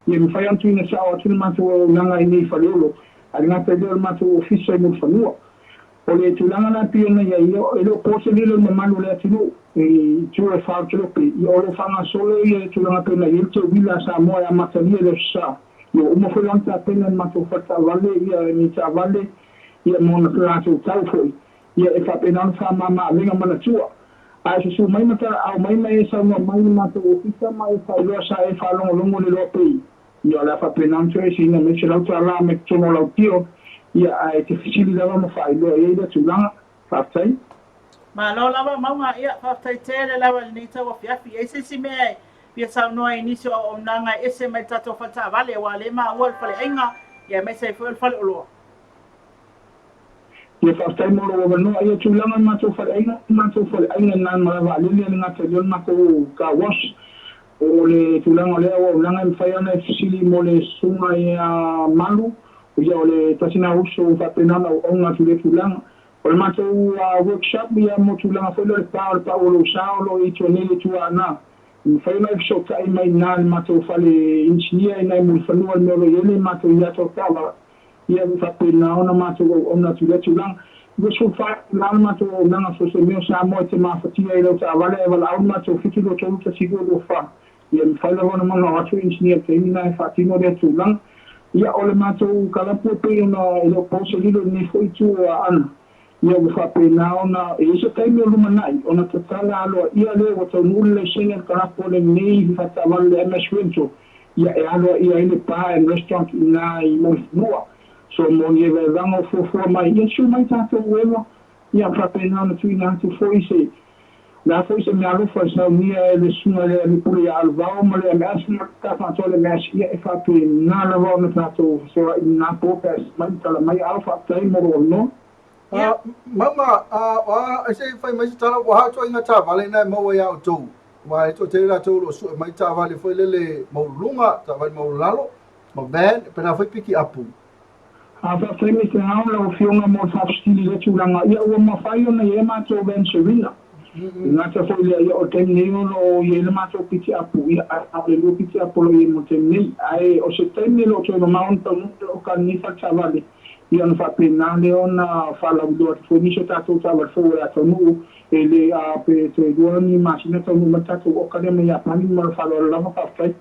Ia mafai ona tuuina sao atu le matou auaunaga i nei i Faleolo, ae le gata i lea o le matou ofisa i Mulifanua. O le tulaga la e pei ona i ai, e le o po se lilo i le mamalu o le atunuu i tua e faaotelope, ia o lo o faagasolo ia tulaga e pei ona i ai le teuila a Samoa e amatalia i le Aso Sa. Ia ua uma foi la ona tapena e le matou faletaavale ia ni taavale ia mo latou tau foi. Ia, e faapena ona faamama-avega manatua. A e susu mai ma talaau mai ma e saunoa mai i le matou ofisa ma e faailoa sa e faalogologo i le loa pei, ia o le a faapena ona toeseina mai $100 mai totonu o lau tio, ia, ae e te fesili lava ma faailoa i ai lea tulaga. Faafetai. Malo lava Mauga, ia faafetai tele lava i lenei tauafiafi. E i ai se isi mea e fia saunoa ai i nisi o auaunaga e ese mai le tatou faletaavale aua o lea e maua le faleaiga, ia aemaise ai foi o le faleoloa. Ia faafetai mo lou avanoa. Ia tulaga i le matou faleaiga, o le matou faleaiga i na malae vaalele e le gata i lea o le matou car wash. O le tulaga o lea auaunaga e mafai ona e fesili mo le susuga ia Malu, ia o le tasi na uso ua faapena ona auauna atu i lea tulaga. O le matou workshop ia mo tulaga foi lea o le pa o le pau o lou sa o lo o i tua nei i le Tuaana. E mafai ona e fesootai mai i na i le matou fale inisinia i na i Mulifanua i le mea o lo o i ai le matou iata o taavale. Ia ua faapena ona matou auauna atu i lea tulaga. 24 itula le matou auaunaga so o se mea o Samoa e te mafatia i lau taavale ae valaau le matou 7 2 3 1 2 2 4. Ia mafai lava ona manao atu inisinia i le taimi lena e faatino lea tulaga. Ia o le matou kalapu e pei ona e le o po se lilo i lenei foi itu o Aana. Ia ua faapena ona e i ai se taimi o lumanai ona tatala aloaia lea ua taunuu le laisene a le kalapu o lenei faletaavale le MS Rental ia e aloaia ai le bar and restaurant i ina i Mulifanua. So mo ni evaevaga o fuafua mai ia susu mai tatou uela ia faapena ona tuuina atu foi se le a foi se meaalofa e saunia e le susuga i le Alii Pule ia Aluvao ma le MS ma le Tafatoa le MS ia e faapena lava ona tatou fesoasoai i lena po pe a mai tala mai ao faafetai mo lou avanoa. Ia. Mauga, a se i fai mai se tala, ua ha ituaiga taavale na e maua iā outou? Aua e toatele latou o lo o sue mai taavale foi lele maualuluga, taavale maualulalo, ma van, pena foi pikiapu. A faafetai mai te ao lau Afioga mo le faafesili i lea tulaga. Ia ua mafai ona i ai a matou van Serena. E gata foi i lea, ia o le taimi nei o lo o i ai le matou pikiapu, ia ae na o le lua pikiapu o lo o i ai mo le taimi nei. Ae o se taimi e le o toe mamao ona taunuu le oka a lenei faletaavale, ia ona faapena lea ona faalauiloa atu foi nisi o tatou taavale fou o le a taunuu, e le a pe toe lua ni masina taunuu mai le tatou oka lea mai Iapani ma le faaaloalo lava. Faafetai.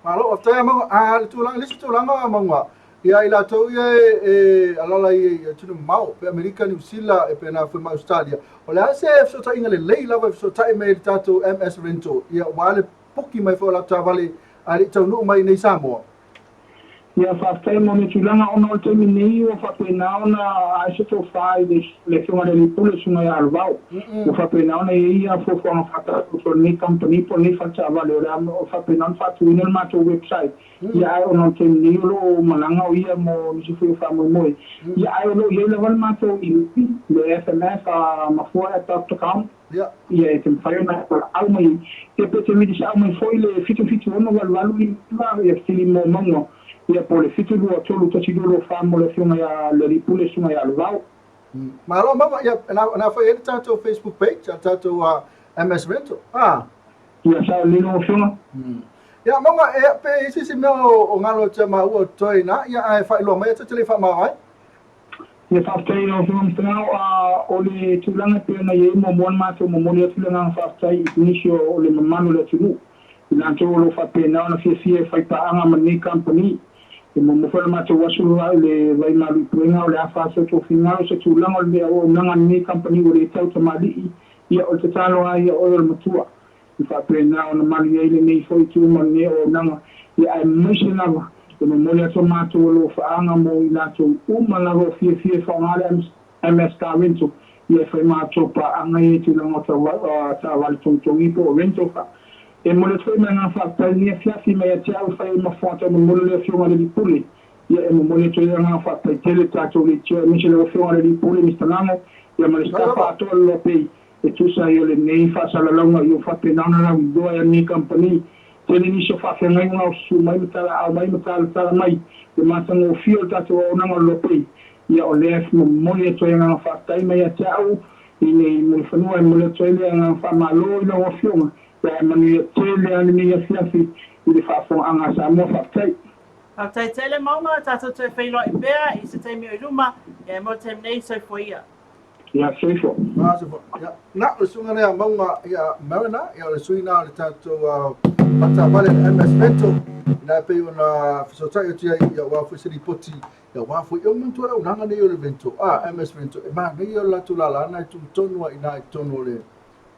Malo, faafetai a Mauga. A, le tulaga, le isi tulaga a Mauga, ia i latou ia e, e alala i atunuu mamao, pe Amerika, Niu Sila, e pe na foi ma Australia. O le a se fesootaiga lelei lava e fesootai mai i le tatou MS Rental, ia ua le puki mai foi o latou taavale a le i taunuu mai i nei Samoa. Ia, faafetai mo le tulaga ona o le taimi nei ua faapena ona ae se tofa i le le Afioga i le Alii Pule, Susuga ia Aluvao. Ua faapena ona i ai ia fuafuaga faataoto a lenei kamupani po o lenei faletaavale o le a faapena ona faatuina le matou website. Ia ae ona o le taimi nei o lo o malaga o ia mo nisi foi o faamoemoe. Ia ae o lo o i ai lava le matou email, le fmf@mafua@dot com. Ia e te mafai ona valaau mai ia pe te milisau mai foi le 776 88 9 ia fesili mo Mauga ia po o le 723 1224 mo le Afioga ia le Alii Pule Susuga ia Aluvao. Malo Mauga, ia na foi ai le tatou Facebook page a le tatou MS Rental. Ah. Ia sao lelei lau Afioga. Ia Mauga, e pe i ai se isi mea o galo atu ia maua o totoe i ina, ia ae faailoa mai atu te le i faamavae ai. Ia faafetai i lau Afioga Mr. Ao, o le tulaga e pei ona i ai muamua ona matou momoli atu le agaga faafetai i nisi o le mamalu o le atunuu, i latou o lo o faapena ona fiafia e fai paaga ma lenei kamupani. E muamua foi ona matou asu i le vai malu i puega o le a fa sotofiga o se tulaga o le auaunaga a lenei kamupani ua le tau tamalii, ia o le tatalo lava ia o oe o le matua. I faapena ona malu i ai lenei foi itu ma lenei auaunaga, ia aemaise lava le momoli atu o matou alofaaga mo i latou uma lava o fiafia e faaaoga le MS Car Rental, ia e fai matou paaga ia i tulaga o taavale togitogi po o rental car. E momoli atu foi ma le agaga faafetai i lenei afiafi mai ia te au e fai ai ma fofoga taumolimoli o le Afioga i le Alii Pule. Ia, e momoli atu ai le agaga faafetai tele i le tatou leitioa aemaise lau Afioga i le Alii Pule Mister Gago, ia ma le staff atoa o le Loa-Pei e tusa ai o lenei faasalalauga ia ua faapena ona lauiloa e lenei kamupani. Tele nisi o faafeagaiga o susu mai ma talaau mai ma talatala mai le matagofie o le tatou auaunaga o le Loa-Pei. Ia o lea e momoli atu ai agaga faafetai mai ia te au i nei Mulifanua e momoli atu ai le agaga faamalo i lau Afioga ia ae manuia tele lava lenei afiafi i le faafogaaga a Samoa. Faafetai. Faafetai tele Mauna, tatou toe feiloai pea i se taimi o i luma, ia mo le taimi nei, soifua ia. Ia, soifua. Ah, soifua. Ia, na, o le susuga lea a Maunga, ia, Mariner, ia, o le sui na o le tatou uh, faataavale le MS Vento, ina e pei ona fesootai atu ai, ia, aua foi se lipoti, ia, aua foi, e manatua le auaunaga nei o le Vento, ah, MS Vento, e manaia o le latou lala na e tuu tonu lava i ina i totonu o le,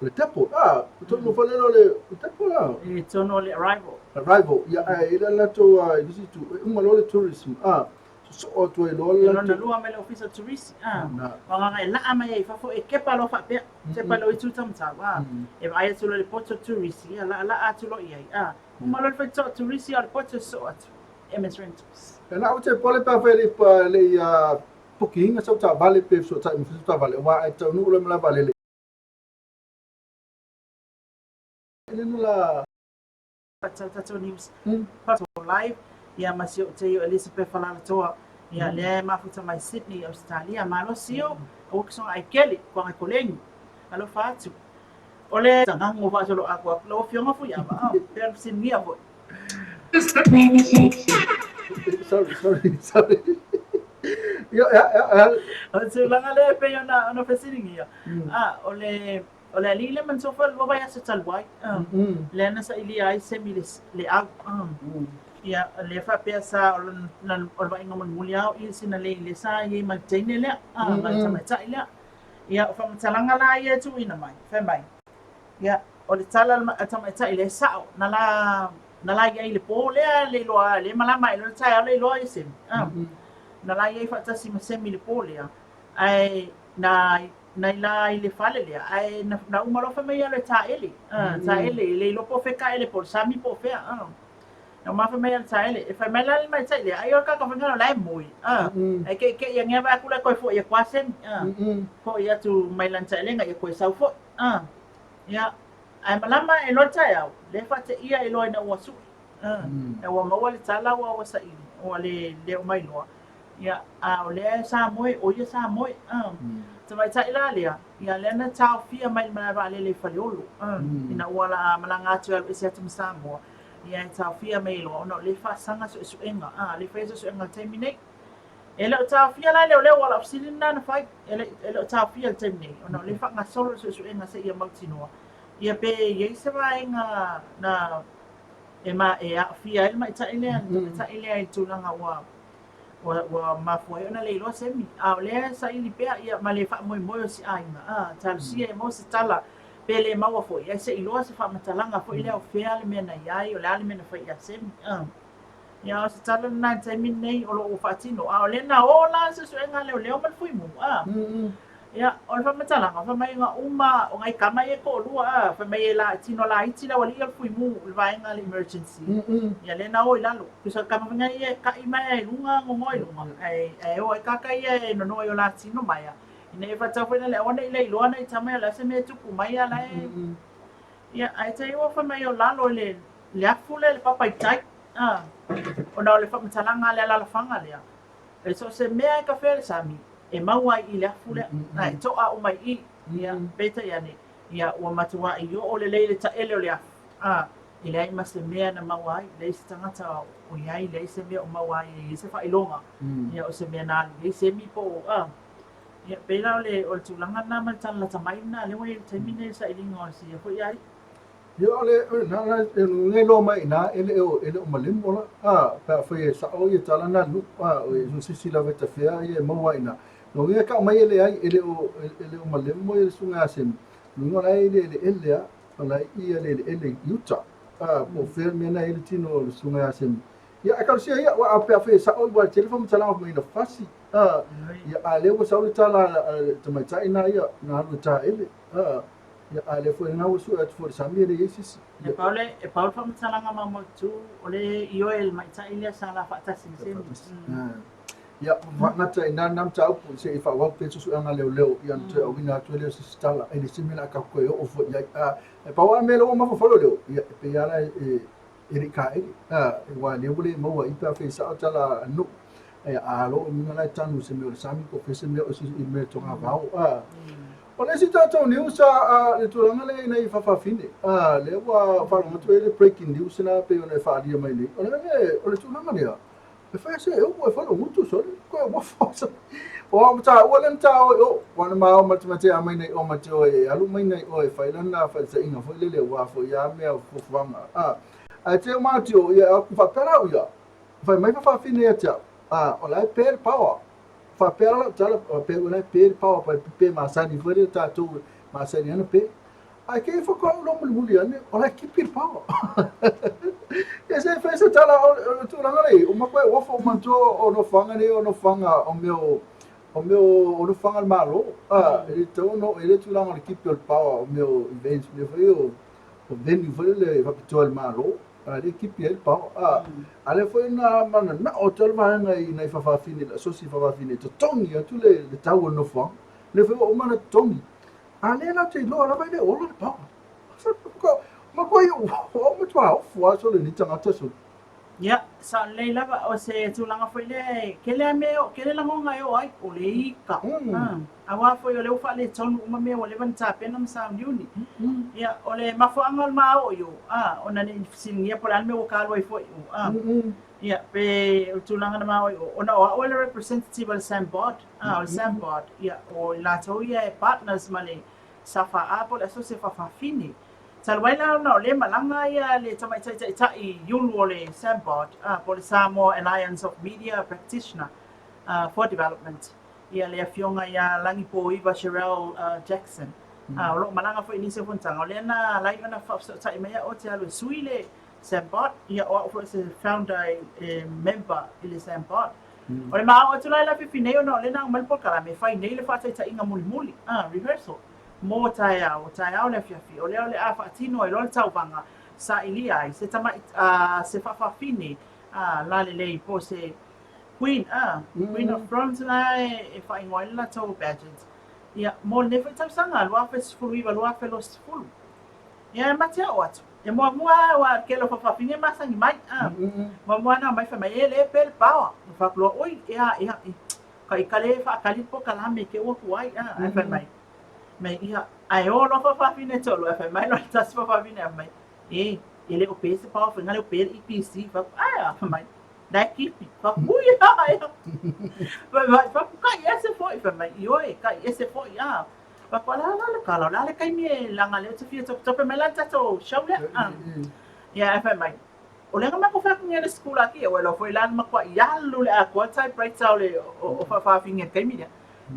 O le depot, ah, o tonu foi lea o le depot la. E tonu o le arrival. Arrival, ia, ae i le latou i le isi itu, e uma loa le tourism, ah, sosoo atu ai loa le latou. Lona lua mai le ofisa o turisi, ah, o agaga e laa mai ai i fafo, e kepa loa faapea, tepa loa i Tutamatau, ah, e vaai atu loa i le poto turisi, ia, laalaa atu loa i ai, ah, uma loa le faitotoa o turisi, a o le poto e sosoo atu, MS Rentals. E na ou te pole pe afai e le i pukiina sau taavale pe fesootai ma sau taavale, aua a e taunuu loa i malae vaalele, Tatou news live ia ma si ou teio Elizabeth Falalatoa ia lea e mafuta mai Sydney Australia malosi o aua ke soga ai keli kuanga koleni alofa atu o le tagago faasolo aku aku lau afioga foi ava a pe ona fesiligia foi. Sorry, sorry, sorry. Ia, ia, ia. O le tulaga lea e pei ona ona fesiligia a o le O le alii lea manatua foi o le lua vaiaso talu ai, lea na sailia ai Semi le, le au. Ia, lea faapea sa o le, o le vaaiga mulimuli lava o i sina lei lea sa i ai ma le teine lea, ma le tamaitai lea. Ia, o faamatalaga la ia e tuuina mai, fai mai, ia, o le tala a le tamaitai lea e sao, na la, na la i ai i le po lea le iloa, lea e malama ae loa le taeao le iloa ai e Semi. Na la i ai faatasi ma Semi i le po lea, ae na nai la i le fale lea, ae na, na uma loa fai mai alu e taele, taele, e le iloa po o fea e taele, po o le sami po o fea, Na uma fai mai alu taele, e fai mai la le tamaitai lea, ai o le tagata foi lea o la e moe, ae ke'ike'i ane vaai atu la e toe fo'i atu lava Semi, fo'i atu mai lana taelega ia toe sau foi, Ia, ae malama ae loa le taeao, lea e faateia ai loa ina ua su'i, ina ua maua le tala ua ua saili, ua le le oo mai loa. Ia, a o lea sa moe, o ia sa moe. Tamaitai la lea, ia lea na taofia mai le malae vaalele i Faleolo, ina ua la malaga atu e alu ese atu ma Samoa, ia e taofia mai ai loa ona o lea e faasaga suesuega, a, lea e faia suesuega i le taimi nei. E le o taofia la e leoleo, aua o lau fesili lena na fai, e le, e le o taofia i le taimi nei, ona o lea e faagasolo le suesuega seia mautinoa, ia pe i ai se vaega na e, ma, e aafia ai le tamaitai lea, le tamaitai lea i le tulaga ua Ua, ua mafua ai ona le iloa Semi, a o lea e saili pea ia ma le faamoemoe o si aiga, a, talosia ia maua se tala, pe le maua foi, ae se i iloa se faamatalaga foi lea o fea le mea na i ai, o le a le mea na fai ia Semi, a. Ia, o se tala lena i le taimi lenei o lo o faatino, a o lea na o la suesuega a leoleo ma le Fuimu, a. Ia, o le faamatalaga, fai mai na uma, o nai tama ia e toalua, a, fai mai e la, tino laiti le aualii o le Fuimu i le vaega le emergency. Ia, lea na o i lalo. Tusa o le tama foi lena ia e ta'i mai i luga, nonoa i luga, ae, ae o ai tagata ia e nonoa i o la tino mai, a, ina ia faatau foi lea, aua ne i le iloa nai tama ia o le a se mea e tupu mai, a la e, ia, ae te i ua fai mai o lalo i le, le afu lea i le papa i tai, a, ona o le faamatalaga a le alaalafaga lea, E so o se mea e kafea le sami, e mau ai i le afu lea, a e toʻa uma i i. Ia, peitai ane, ia, ua matuaʻi oo lelei le taele o le afu, a e leai ma se mea na maua ai, leai se tagata o i ai, leai se mea o maua ai e i ai se faailoga, ia, o se mea na alu i ai Semi po o, a. Ia, pei la o le, o le tulaga lena ma le tala lata mai lena, lea ua i ai i le taimi lenei i le sailiga o si ia foi aiga. Ia o le na na e loa mai ina e le o e le o malemo la a pe afai e sao ia tala na nu a o e sisi lava e tafea ia e maua ina no ia ka mai e le ai e le o e le o malemo ia le susuga ia Semi luga la e le ele ele a o la ia le ele ele i uta a po o fea le mea na e le tino o le susuga ia Semi ia e talosia ia aua pe afai e sao ua tele faamatalaga mai na fasi a ia a lea ua sau le tala a le tamaitai na ia na alu e taele a. Ia, a o lea foi lena ua sue atu foi i le sami e leai se isi. E pau le, e pau le faamatalaga maumautu, o le ioe i le maita'i lea sa la faatasi i le semi. Ia, faagata i ina lena mataupu se i faaauau pea suesuega a leoleo ia ona toe auina atu ai lea o se isi tala e le se mea o le a tatou toe oo foi i ai. E pau lava le mea lea ua mafaufau leoleo, ia e pei lava la e e le i taele, aua o lea ua le maua ai pe afai e sao tala a nuu. A lo o uiga la e tanu i se mea o le sami po o fea se mea o se mea e togavao. O le isi tatou news a le tulaga lea i nai faafafine, lea ua faalogo atu ai le breaking news la pei ona e faaalia mai nei. O le o le tulaga lea, e fai se e upu e fai lou gutu sole, koe ua fosa. O au mataua lea na taoa i o, ua na mao ma te mate a mai nei o ma te o e alu mai nei o e fai lana faitaitaiga foi lele aua foi a mea o fuafuaga. Ae te o mati o ia aku faapea la au ia, fai mai faafafine ia te au, o la e pe le power. Faapea la lau tala, faapea o la e pe le power, pa pe masani foi lele tatou masani ana pe. Ae kei faatoa ou iloa mulimuli ane, o la e kipi le power. Ia se i fai se tala o le tulaga lea, uma koe ofo manatua o nofoaga nei o nofoaga o mea o o mea o nofoaga a le Malo. E le tatau ona oo i ai le tulaga o le kipi o le power o mea o events mea foi o o venue foi lele faapitoa i le Malo, a lea e kipi ai le power. A lea foi na mananao atu ai le vaega i nai faafafine, le asosi faafafine e totogi atu le tau o le nofoaga. Lea foi ua uma ona totogi. A lea latou te iloa lava e le ola le power. Matua ia ua matua ofu lava sole lenei tagata sole. Ia, sao lelei lava, o se tulaga foi lea e tele lava mea e oo, tele lagona e oo ai, o le ika. Aua foi o lea ua faaletonu uma mea ua leva ona tapena ma sauniuni. Ia, o le mafuaaga o le ma oo i o, ona ne i fesiligia po o le a le mea ua ta alu ai foi i o. Ia, pe o le tulaga na ma oo i o, ona o au o le representative a le SANBOD, o le SANBOD, ia, o i latou ia e partners ma le SFA po o le Asosi a Faafafine. Talu ai la ona o lea e malaga ia le Tamaitai Taitai Iulu o le SANBOD, po o le Samoa Alliance of Media Practitioner for Development, ia le Afioga ia Lagipoiva Cherelle Jackson, o lo o malaga foi i nisi o fonotaga, o lea na ala ai ona faafesootai mai au ou te alu e sui le SANBOD, ia o au foi o se founder e member i le SANBOD. O le ma oo atu la i le afiafi nei ona o lea na aumai le polokalame e fai nei le faataitaiga mulimuli, rehearsal, mo taeao, o taeao le afiafi, o lea o le a faatino ai loa le tauvaga, sailia ai se tamai, se faafafine lalelei po o se Queen, Queen of Thrones la e faaigoa ai le latou pageant, ia, mo lenei foi tausaga, 2019, 2020. Ia, e ma te oo atu. E muamua lava aua o le tele o faafafine e masani mai. Muamua lava na omai fai mai, e le pe le power. Na fai atu loa, oi, ea, ea, ka i ka le faatali le polokalame te ua tuai, a. Ae fai mai, mai, ia, ae o loa faafafine e toalua, ae fai mai loa le tasi faafafine a mai, e, e le o pe se power faiga lea ua pe le EPC. Fai atu, ae a? Fai mai, la e kipi. Fai atu, ui, ea, ea. Fai mai, fai atu, kai ese foi. Fai mai, ioe, kai ese foi, a. Papa, o le a la le tala, o le a le taimi e leaga o lea ou te fia topetope mai la le tatou show lea. Ia, ae fai mai, o lea na matou fai atu nei i le sikulaki, ua iloa foi la na matuai alu le atoa typewriter o le o faafafine i le taimi lea.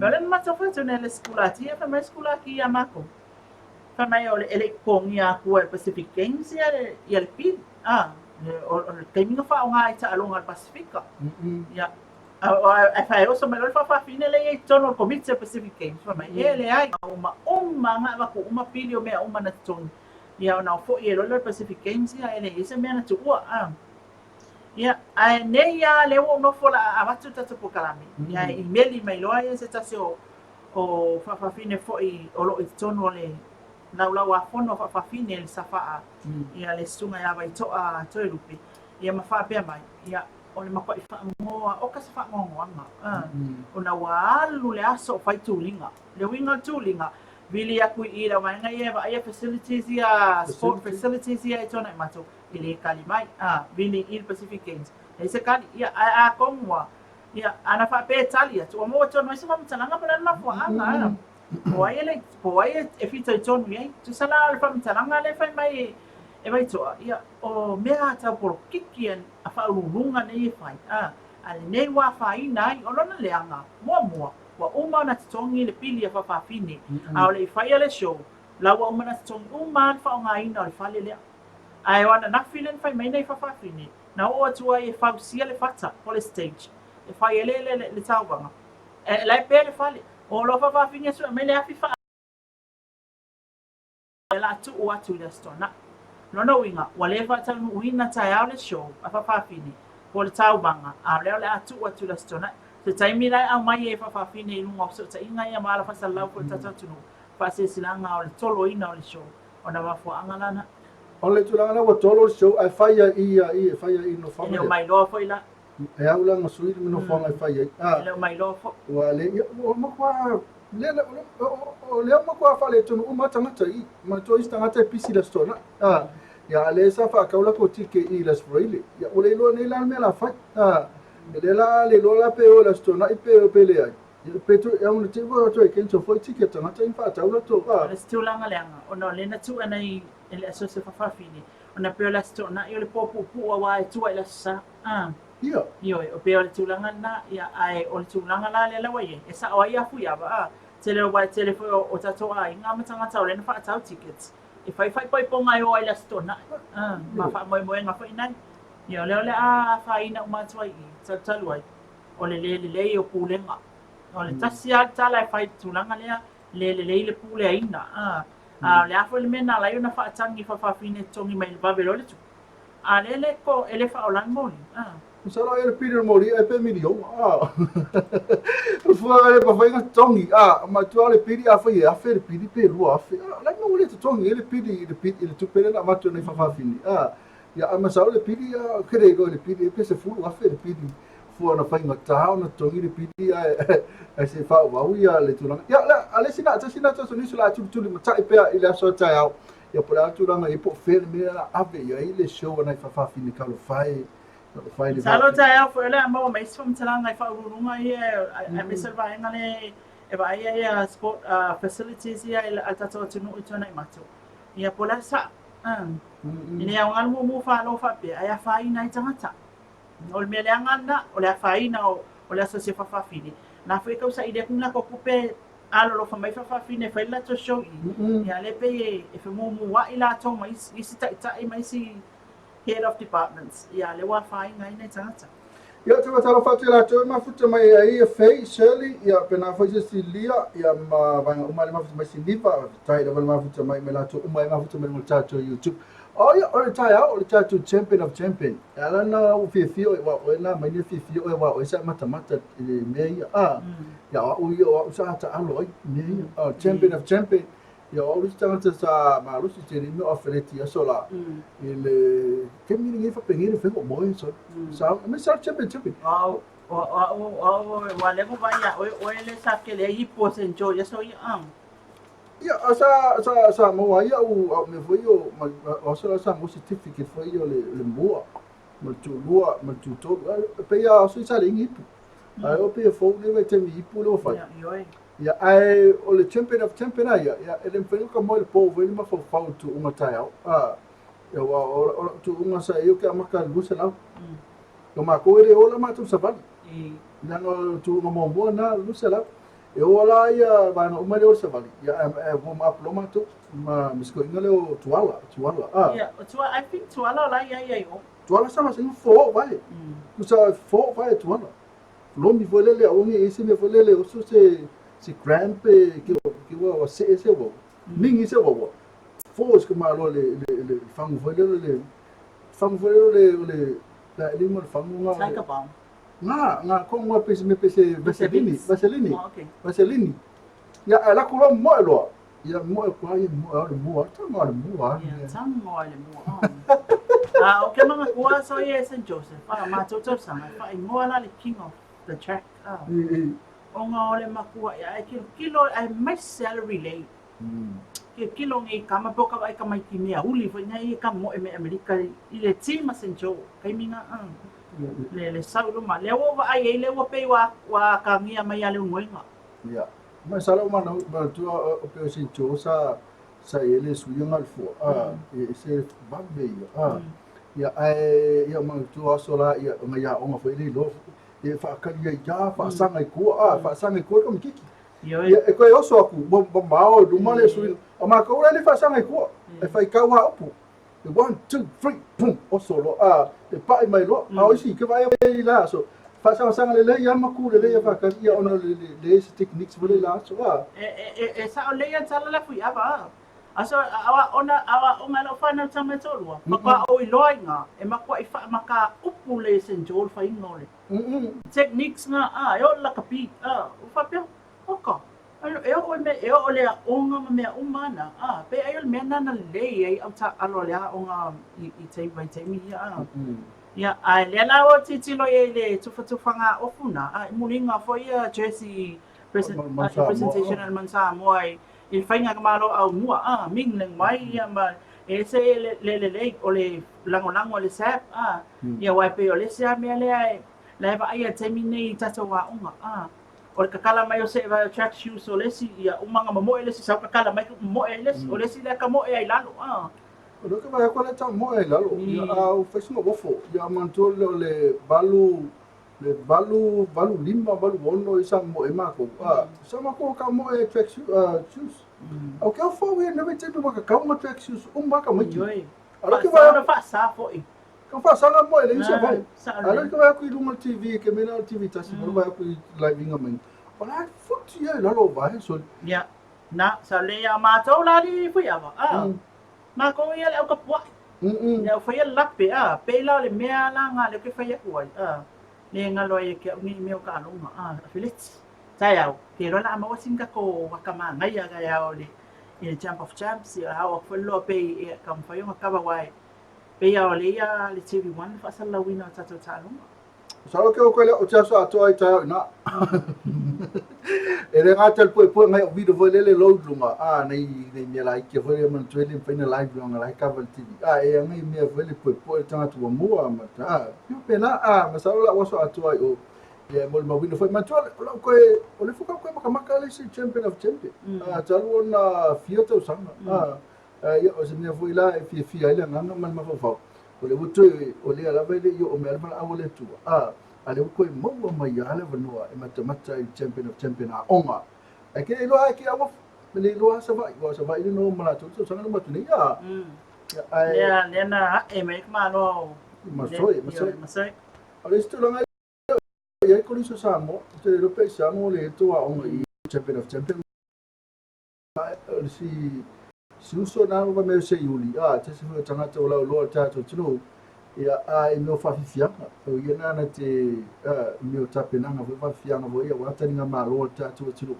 O lea na matou fai atu nei i le sikulaki, ae fai mai le sikulaki ia matou, fai mai o le, e le i totogia atua e le Pacific Games ia le, ia le pili, o le taimi na faaaoga ai i taaloga a le Pasefika. Ia, Ae fai oso mai loa le faafafine lea e i ai i totonu o le Komiti o le Pacific Games, fai mai, e leai, uma uma na avatu uma pili o mea uma na totogi, ia ona foi ai loa lea o le Pacific Games, ia e leai se mea na tuua. Ia, ae nei lava lea ua ou nofo o le a avatu le tatou polokalame, ia e imeli mai loa ia se tasi o o faafafine foi o lo o i totonu o le Laulau-a-Fono a Faafafine i le SFA, ia le Susuga ia Vaitoa Toelupe, ia ma faapea mai, ia, O le matuai faangoa, oka se faangoangoaga, ona ua alu le aso o fai tuliga. O le uiga o le tuliga, vili atu i i le vaega ia e vaaia facilities ia, sport facilities ia e tuanai matou, e le tali mai. Vili i i le Pacific Games, leai se tali. Ia, ae atonu lava, ia, ana faapea e tali atu, ua maua tonu ai se faamatalaga po o le a le mafuaaga. Po o ai e le, po o ai e fitoitonu i ai. Tusa la o le faamatalaga lea e fai mai e Vaitoa, ia, o mea tau polokiki a faauluuluga nei e fai, a, a lenei ua afaina ai, o lona leaga, muamua, ua uma ona totogi le pili a faafafine, a o le i faia le show, la ua uma ona totogi uma lava le faaaogaina o le fale lea. Ae o ananafi lea na fai mai nei faafafine, na oo atu ai e fausia le fata po o le stage e fai ai le, le, le, le tauvaga, e, la e pe le fale. O loa faafafine sue mai le afi faa. le a tuu atu i le Aso Toonai. O lona uiga, ua le faataunuuina taeao le show a Fa'afafine po o le tauvaga, a o lea o le a tuu atu i le Aso Toonai. Se taimi la e aumai ai e Fa'afafine i luga o fesootaiga ia ma ala faasalalau foi o le tatou atunuu, faasilasilaga o le toloina o le show, ona mafuaaga la na. O le tulaga lea ua tolo le show ae fai ai i i e fai ai i nofoaga E le o mailoa foi la. E au la na sui le nofoaga e fai ai. E le o mailoa foi. Ua le ia ua matua le le o lea matua faaletonu uma tagata i manatua isi tagata e pisi le Aso Toonai. Ia a lea sa faatau latou ticket i le Aso Faraile. Ia ua le iloa nei la le mea la fai. E le la le iloa la pe o i le Aso Toonai pe pe leai. Ia pe toe e ona te ua toe cancel foi ticket tagata i faatau latou. O le isi tulaga leaga ona o lea na tuu ana i le aso se faafafine ona pei o le Aso Toonai o le po puupuu aua e tua i le Aso Sa. A. Ia. Ioe, o pei o le tulaga lena, ia, ae o le tulaga la lea la ua i ai, e sao ai Afuiava, a. Tele aua e tele foi o, o tatou aiga ma tagata o lea na faatau tickets, e fai faaipoipoga e o ai i le Aso Toonai, a, ma faamoemoega foi nai. Ia, o lea o le a afaina uma atu ai i i, talutalu ai, o le le lelei o pulega. O le tasi lava le tala e fai i le tulaga lea, le lelei le puleaina, a. A o le a foi le mea na ala ai ona faatagi i faafafine e totogi mai i le vave loa le tupe? A lea le ko e le faaola le moli, a. Masalo ai o le pili o le moli ai pe miliona, a. O fua le mafai ona totogi, a. Matua o le pili afai e $1,000 le pili pe $2,000, a. O le a le mea ua le totogi ai le pili i le pili i le tupe lea na avatu e nai faafafine, a. Ia ae masalo le pili, a, ou te le iloa i le pili pe $10,000 le pili fua ona faigata ona totogi le pili ae ae se i faaauau ia le tulaga. Ia a le isi na tasi na tatou nisi o le a tulitulimatai pea i le aso a taeao. Ia po o le a le tulaga i ai po o fea le mea o le a ave i ai le show a nai faafafine talofa e, talofa e le Masalo taeao foi o le a maua mai isi faamatalaga i faauluuluga ia aemaise le vaega lea e vaaia ia sport facilities ia a le tatou atunuu i Tuanaimato. Ia po o le a sao. E le aoga le mumu falo faapea ae afaina ai tagata. O le mea leaga lena, o le afaina o le aso se faafafine. Na foi e tau saili atu ni latou tupe alolofa mai faafafine e fai le latou show i i. Ia lea pei e femumua'i latou ma isi taitai ma isi head of departments. Ia lea ua afaina ai nai tagata. Ia, ou te faatalofa atu ia latou e mafuta mai ai ia Faye, Shirley, ia pena foi Cecilia, ia ma vaega uma le mafuta mai Siniva, faafetai lava le mafuta mai ma latou uma e mafuta mai mo le tatou YouTube. Oh ia, o le taeao, o le tatou champion of champion. E ala na ou fiafia oe, aua o oe na aumai le fiafia oe, aua o oe sa e matamata i le mea ia. Ah, ia o au ia, o au sa taalo ai i mea ia. Oh, champion of champion. Ia o au le isi tagata sa malosi tele i mea o afeleti i aso la. I le taimi lenei faapenei le faiga o moe so. Sa, aemaise lava le champion champion. O au, o au, o au, ua leva vaai ia oe, oe le sa kele ai ipu o St. Joe i aso ia. Ah. Ia, a sa, sa, sa maua ai au, au mea foi o, ma, o aso la sa maua certificate foi o le, le mua, ma le tulua, ma le tutolu. E pei a aso i sa leai ni ipu. Ae o pei e fou nei vaitaimi i ipu lea ua fai. Ia, ioe. Ia, ae o le champion of champion a ia, ia, e le mafai ona ka moe i le po foi le mafaufau i le tuuga taeao. A, ia, aua o, o lau tuuga sa i ai ou te amata i le 200. O matou e le ola matou savali. Leaga o le tuuga muamua lena, 200. E o la ia vaega uma lea o le savali, ia ae warm up loa matou ma si toeaina lea o Tuala, Tuala, ah. Ia, o Tuala, I think Tuala o la e i ai i o. Tuala sa masani fo vae. Tusa fo vae Tuala. Lomi foi lele aua ne i ai se mea foi lele oso se se cramp pe ke ke ua ua see se ua. Mingi se ua ua. Fo se malo le le le fangu foi lele le fangu foi lele o le le le le fangu nga. Tiger balm. Nga, nga ko ngoa pe se me pe se vaseline, vaseline. Oh, okay. Vaseline. Ia ae lako loa moe loa. Ia moe kua ia moe o le mua, tango le mua. Ia tango le mua. Oh. Ah, o ke manga kua so ia St. Joseph. Ah, ma tau tau sanga fa ingoa la le king of the track. Ah. Onga o le makua ia e kilo kilo ai mai salary lei. Kilo kilo ngi kama po ka vai ka mai ki mea uli foi nei ka mo e me Amerika i le team a St. Joe. Kai minga ah. Le, le sau i luma. Lea ua ou vaai ai, lea ua pei ua, ua akagia mai ia le unuaiga. Ia. Masalo mana manatua o pe o St. Joe sa sa i ai le sui o Galfua a e se vave ia a ia ae ia manatua aso la ia o ngai aoga foi le iloa e faakali ai ia faasaga i tua a faasaga i tua tamaititi. Ia e toe oso atu ua mao i luma le sui o matou la e le faasaga i tua e faitau lava upu. One, two, three, pum, oso loa, a, e pa'i mai loa. A o isi, ke vaai i la aso, faasagasaaga lelei lava ma ku lelei a faatali, ia ona o le leai se techniques foi lea i la aso, a. E, e, e, e sao lelei a tala la Fuiava, a. Aso aoaoga aoaoga e lau fanau tama e toalua, faatoa ou iloa i ina e matuai faamataupu le Saint Joe le faiga o le techniques na, a, e oo i le lakapi, a, ua faapea, oka, e oo i mea, e oo i le aoga ma mea uma lava na, a, pei ai o le mea lena na lelei ai au taaalo a le aoga i vaitaimi ia, a. Ia, a lea la ua tilotilo i ai i le tufatufaga ofu na, a, i muliga foi ia jersey presentation a le Manu Samoa i i le faigamalo aumua, a, mingling mai ia ma e ese le le lelei o le lagolago a le SAB, a, ia aua e pei o le isi lava mea lea e la e vaaia i le taimi lenei i tatou aoga, a, o le tatala mai o se o track shoes o le isi, ia uma ona momoe le isi sau tatala mai momoe ai le isi, o le isi lea tamoe ai i lalo, a. O lea ou te vaai atu o lea e tamoe ai i lalo, ia a ua fai sina uofo, ia manatua lea o le 8 le 8, 8 5, 8 6 ia sa momoe ai matou, a, sa matou tamoe ai i track shoes. A o ke ofa au ia i lena vaitaimi ua tatau ma track shoes uma lava tamaiti. Ioe. A o lea ou te vaai atu. Faasa foi. Ka faasaga moe leai se vai. A o lea ou te vaai atu i luga o le TV, ke mea lea o le TV tasi, mm. vaai atu i live inga mai. O la e futi ia i lalo o vae, soli. Ia, na, sa le ia matou la li Fuiava. Ah. Matou ia le au kapua'i. Le au faia lape, a, pei la o le mea la nga lea ou te fai atu ai, a, le galo ai ia te au nei mea o taaloga, a, afeleti, taeao, ke iloa o le a maua sina tatou ata manaia taeao i le, i le Jump of Champs, ia o le a oo atu foi le loa pei e taumafai ona kava aua e pei lava o lea ia le TV1 le faasalalauina o tatou taaloga. Masalo ke o le o te aso atoa i taeao ina. E le gata i le puepue ngai o video foi lele load luga, a nei nei mea laiti foi lele manatua e le mafai ona live luga la e cover le TV. A e ngai mea foi le puepue le tagata ua mua ma a pio pena a masalo la o aso atoa i o ia molimauina foi manatua o lau koe o le fuka koe makamaka le isi champion of champion. A talu ona fia tausaga. A ia o se mea foi la e fiafia ai le agaga ma le mafaufau. O lea ua toe, o lea lava e le i oo mai le valaau a le Atua, a, a lea ua toe maua mai lava le avanoa e matamata i le Champion of Champion aoga. Ae ke iloa lava ke au e le iloa lava Savaii, aua o Savaii le noho ma latou i le tausaga na uma atu nei, a. Ae. Lea, lea na ae mai ai ka Malo o. Masoe, Masoe. Masoe. O le isi tulaga e i ai Kolisi o Samoa, ou te le iloa pe aisea mo le tou aoga i Champion of Champion. O si si uso na ua mea se iuli a te se foi tagata o lau loa tatou atunuu ia a i mea o faafiafiaga o ia na na te a i mea o tapenaga foi faafiafiaga foi ia aua taliga malo a le tatou atunuu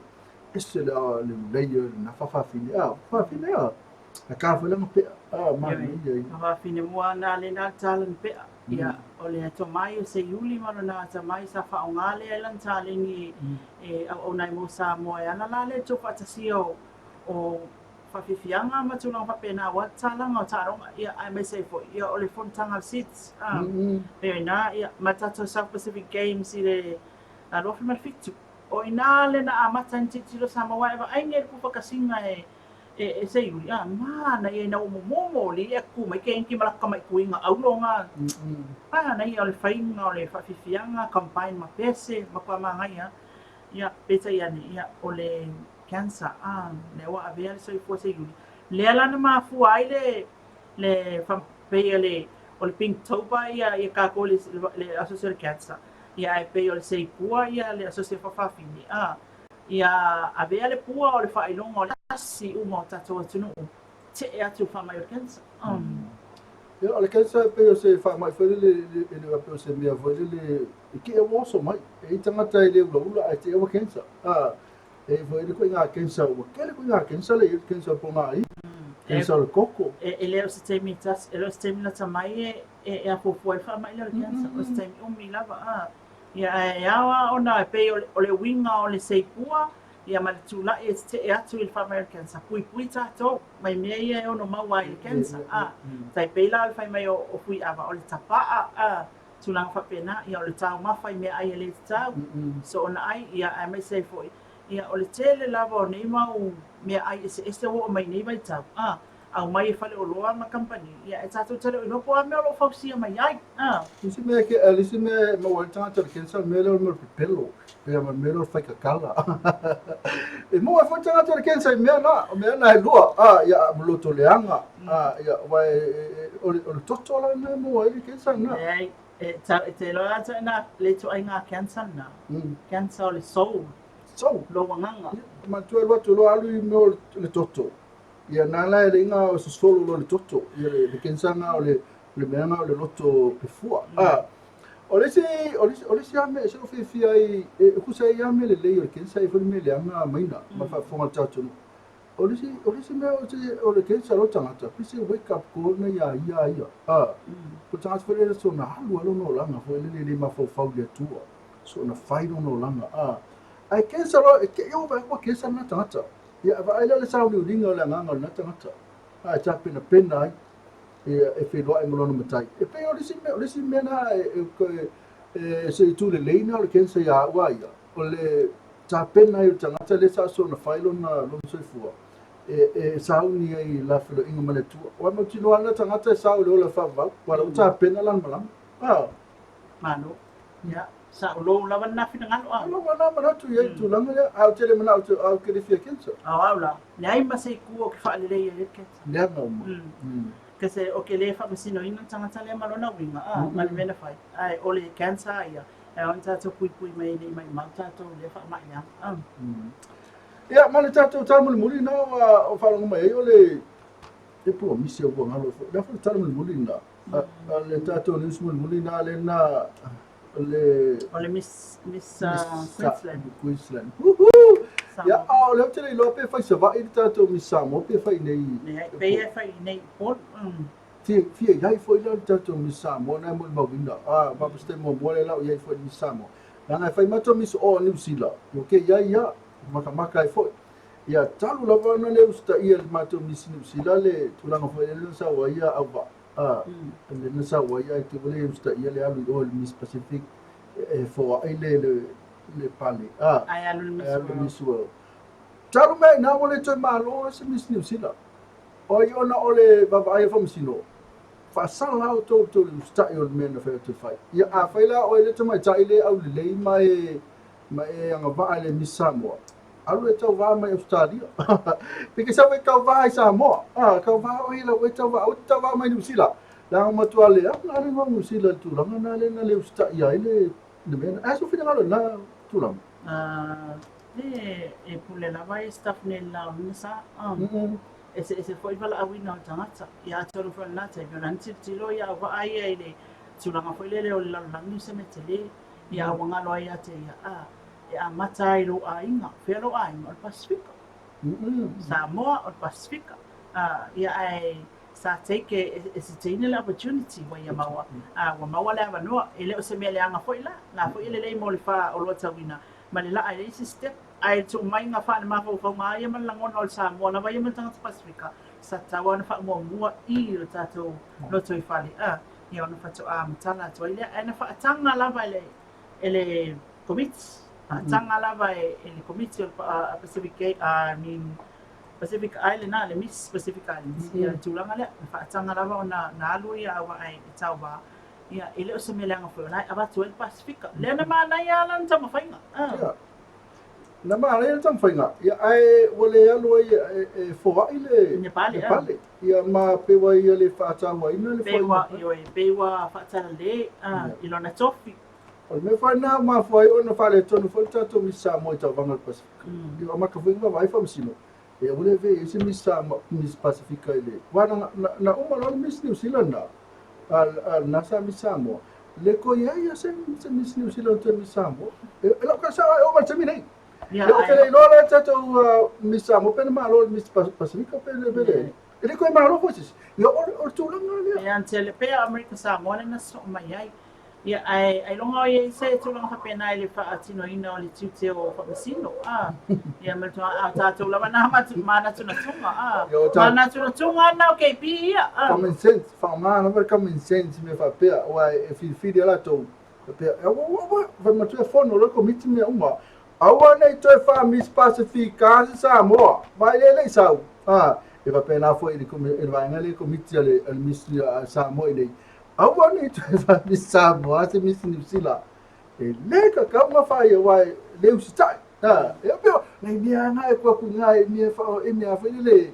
ese le le lelei o lena faafafine a faafafine a a ka foi lana pea a manaia ia Faafafine mua na le na le taleni pea ia o le atamai o Seiuli ma lona atamai sa faaaoga lea i lana taleni e auauna ai mo Samoa e ala la lea i le tuufaatasia o o faafiafiaga ma tulaga faapena aua le tatalaga o taaloga ia aemaise ai foi ia o le fonotaga a le SIDS a pei o ina ia ma le tatou South Pacific Games i le 2007 o ina lea na amata ai ona tilotilo Samoa e vaai nei i le tuufaatasiga e e Seiuli a manaia ina ua momomo li e tu mai ke ma lako tama'i tuiga aulo nga manaia o le faiga o le faafiafiaga combine ma pese matua manaia ia peitai ane ia o le cancer a lea ua avea le soifua Seiuli lea la na mafua ai le le pei o le o le Pinktober ia ia tatou le le aso o le cancer ia ae pei o le Seipua ia le aso faafafine a Ia avea le pua o le faailoga o le tasi uma o tatou atunuu tee atu i le faamai o le cancer. Ia, o le cancer e pei o se faamai foi lele, e le faapea o se mea foi lele e te ua oso mai. E i ai tagata e le ulaula ae te ua cancer. A, e i ai foi le ituaiga cancer, ua tele ituaiga cancer lea e i ai, le cancer o le pogaī, cancer o le koko. E le o se taimi tasi, e le o se taimi lata mai e e afuafua ai le faamai lea o le cancer. O se taimi umi lava, a. Ia, ae ao lava ona e pei o le uiga o le seipua, ia ma le tulai e tetee atu i le faamai o le cancer, puipui tatou mai mea ia e ono maua ai i le cancer, a. Tai pei la o le fai mai o Fuiava, o le tapaa, a, tulaga faapena, ia o le taumafa i meaai e le tatau, soona ai, ia aemaise ai foi, ia o le tele lava o nei mau meaai eseese ua oo mai i nei vaitau, a. aumai e faleoloa ma kamupani, ia e tatou te le o iloa po o a mea o lo o fausia mai ai. A. Le isi mea ke, le isi mea e maua ai le tagata o le cancer, o le mea lea o le mea o le pepelo, pea ma le mea lea o le faikakala. E maua ai foi le tagata o le cancer i mea na, o mea na e lua, a, ia, ma loto leaga, a, ia, aua e, e, o le, o le toto la lena e maua ai le cancer lena. Leai, e, tau, e te iloa atu ina le ituaiga cancer lena, cancer o le soul, Soul? lou agaga. Ia, manatua e alu atu loa alu i mea o le toto. Ia na la e le iga o sosolo loa le toto, ia le cancer na o le le mea na o le loto pefua. Ah, o le isi o le isi o le isi lava mea e se fiafia ai e tusa ai lava mea lelei o le cancer e foi le mea leaga maina ma le faafofoga a le tatou atunuu. O le isi o le isi mea o se o le cancer lou tagata, pei se wake up call na ia ia ia. Ah, po o le tagata foi lele soona alu lava lona olaga foi lele e le mafaufau i le Atua. Soona fai lona olaga. Ah, ae cancer loa e te i ova ua cancer lena tagata. Ia, vaai lea le sauniuniga o le agaga o lena tagata, a e tapenapena ai ia, e feiloai ma lona matai. E pei o le isi mea, o le isi mea na e, e, e, se itu lelei na o le cancer ia au a ia, o le tapena ai o le tagata lea sa soona fai lona, lona soifua, e, e sauni ai i la feiloaiga ma le Atua. Aua e mautinoa lava lena tagata e sao i le ola faavavau, aua o la ua tapena lana malama. Ah. Malo. Ia, sa o lou lava lena finagalo a. O lou lava manatu i ai i tulaga lea, ae ou te le manao ou te, ou te le fia cancer. O au la, leai ma se itu ou te faalelei ai le cancer. Leaga uma. Kasi ou te le faamasinoina le tagata lea ma lona uiga, a, ma le mea na fai. Ae o le cancer ia, e ao ona tatou puipui mai ne i maumau tatou i lea faamai leaga. A. Ia, ma le tatou tala mulimuli lena ua faalogo mai ai o le, e po ua misi au ua galo foi. O le a foi le tala mulimuli lena? A le tatou news mulimuli na le na le O le Miss Miss Queensland. Queensland. Woohoo! Ia, a o lea ou te le iloa pe fai Savaii le tatou Miss Samoa pe fai i nei. Leai, pei e fai i nei Upolu. Fia fia i ai foi la le tatou Miss Samoa na e molimauina. A, ma se taimi muamua lea la o i ai foi le Miss Samoa. Leaga e fai matou Miss o Niu Sila. Ok, i ai ia, makamaka ai foi. Ia, talu lava ona le usitaia e le matou Miss Niu Sila le tulaga foi lele na sau ai ia Auvaa. A, lea na sau ai ae te ua le usitaia le alu i o i le Miss Pacific e foai le, le, le pale. A, Ae alu le Miss ae alu le Miss World. Talu mai ina ua le toe malo se Miss New Zealand. Oi ona o le vaavaai a faamasino, faasala outou tou le usitai o le mea na fai atu e fai. Ia afai la oe le tamaitai le aulelei ma e ma e agavaa i le Miss Samoa, alu e tauva mai Ausetalia. Pe ke sau e tauva i Samoa, a, tauva oe i lau e tauva, aua e te tauva mai Niu Sila. Leaga matua le au na le igoa Niu Sila i le tulaga na lea na le usitaia ai le, le mea na. Ae sou finagalo i lena tulaga? E, e pule lava ia stuff nei i le laolina sa. Eseese foi valaauina o le tagata. Ia atonu foi o lena taimi, o lana tilotilo ia au vaa ia i le tulaga foi lele o le lalolagi o se mea tele. Ia ua galo ai ia te ia, a, e amata ai i lou aiga. Fea lou aiga? O le Pasifika. Samoa, o le Pasifika. A, ia ae sa take e, e se teine le opportunity ua ia maua, a, ua maua le avanoa. E le o se mea leaga foi la, la foi e lelei mo le faaoloatauina ma le laa i le isi step. Ae tuu mai ngā whaanemafaufauga a ia ma le lagona o le Samoa lava ia ma le tagata Pasifika, sa tatau lava ona faamuamua i lo tatou lotoifale, a, ia ona faatoa matala atu ai lea. Ae na faataga lava e le, e le Komiti, faataga lava e, e le Komiti o le Pacific, I mean, Pacific Island, a, le Miss Pacific Islands, ia le tulaga lea. Na faataga lava ona na alu ia Auva'a e tauva, ia, e le o se mea leaga foi o la e avatu ai le Pasifika. Lea na manaia lava lana taumafaiga. Ia. Na manaia le taumafaiga, ia, ae ua le alu ai e, e foai le, Le pale, le pale. Ia, ma pei ua ia le faatauaina le Pei ua, ioe, pei ua faatalale i lona tofi. O le mea foi lena ua mafua ai ona faaletonu foi le tatou Miss Samoa i tauvaga o le Pasifika. Ia amata foi ona vaavaai faamasino, ia ua le avea i ai se Miss Samoa, Miss Pasifika i le, aua na, na, na uma loa le Miss New Zealand na, a, a lena sa Miss Samoa, le toe i ai se, se Miss New Zealand toe Miss Samoa. E, e lau tala sao e oo mai le taimi nei. Ia, Ia, ou te le iloa la le tatou Miss Samoa pe na malo i le Miss Pasifika pe le, pe le, e le toe malo foi se isi. Ia, o, o le tulaga lea. Ia, tele pea Amerika Samoa lea na sosoo mai ai. Ia, ae ailoga o i ai se tulaga faapena i le faatinoina o le tiute o Faamasino, a. Ia, ma le tulaga, a o tatou lava na manatunatuga, a. Manatunatuga na o KB ia, a. Common sense, faaaoga lava le common sense i mea faapea, aua e filifili lava latou, faapea, aua, aua, aua, fai matua e fono loa le komiti mea uma, aua ne i toe faa-Miss Pasifika se Samoa, vaai lea e le i sau, a. E faapena foi i le vaega lea i le komiti a le Miss Samoa i inei, Aua ne i toe faa-Miss Samoa se Miss Niu Sila. E le tatau ona fai aua e le usitai. Ha, e pei o nai mea na e tua atu i ina e mea fa e mea foi lele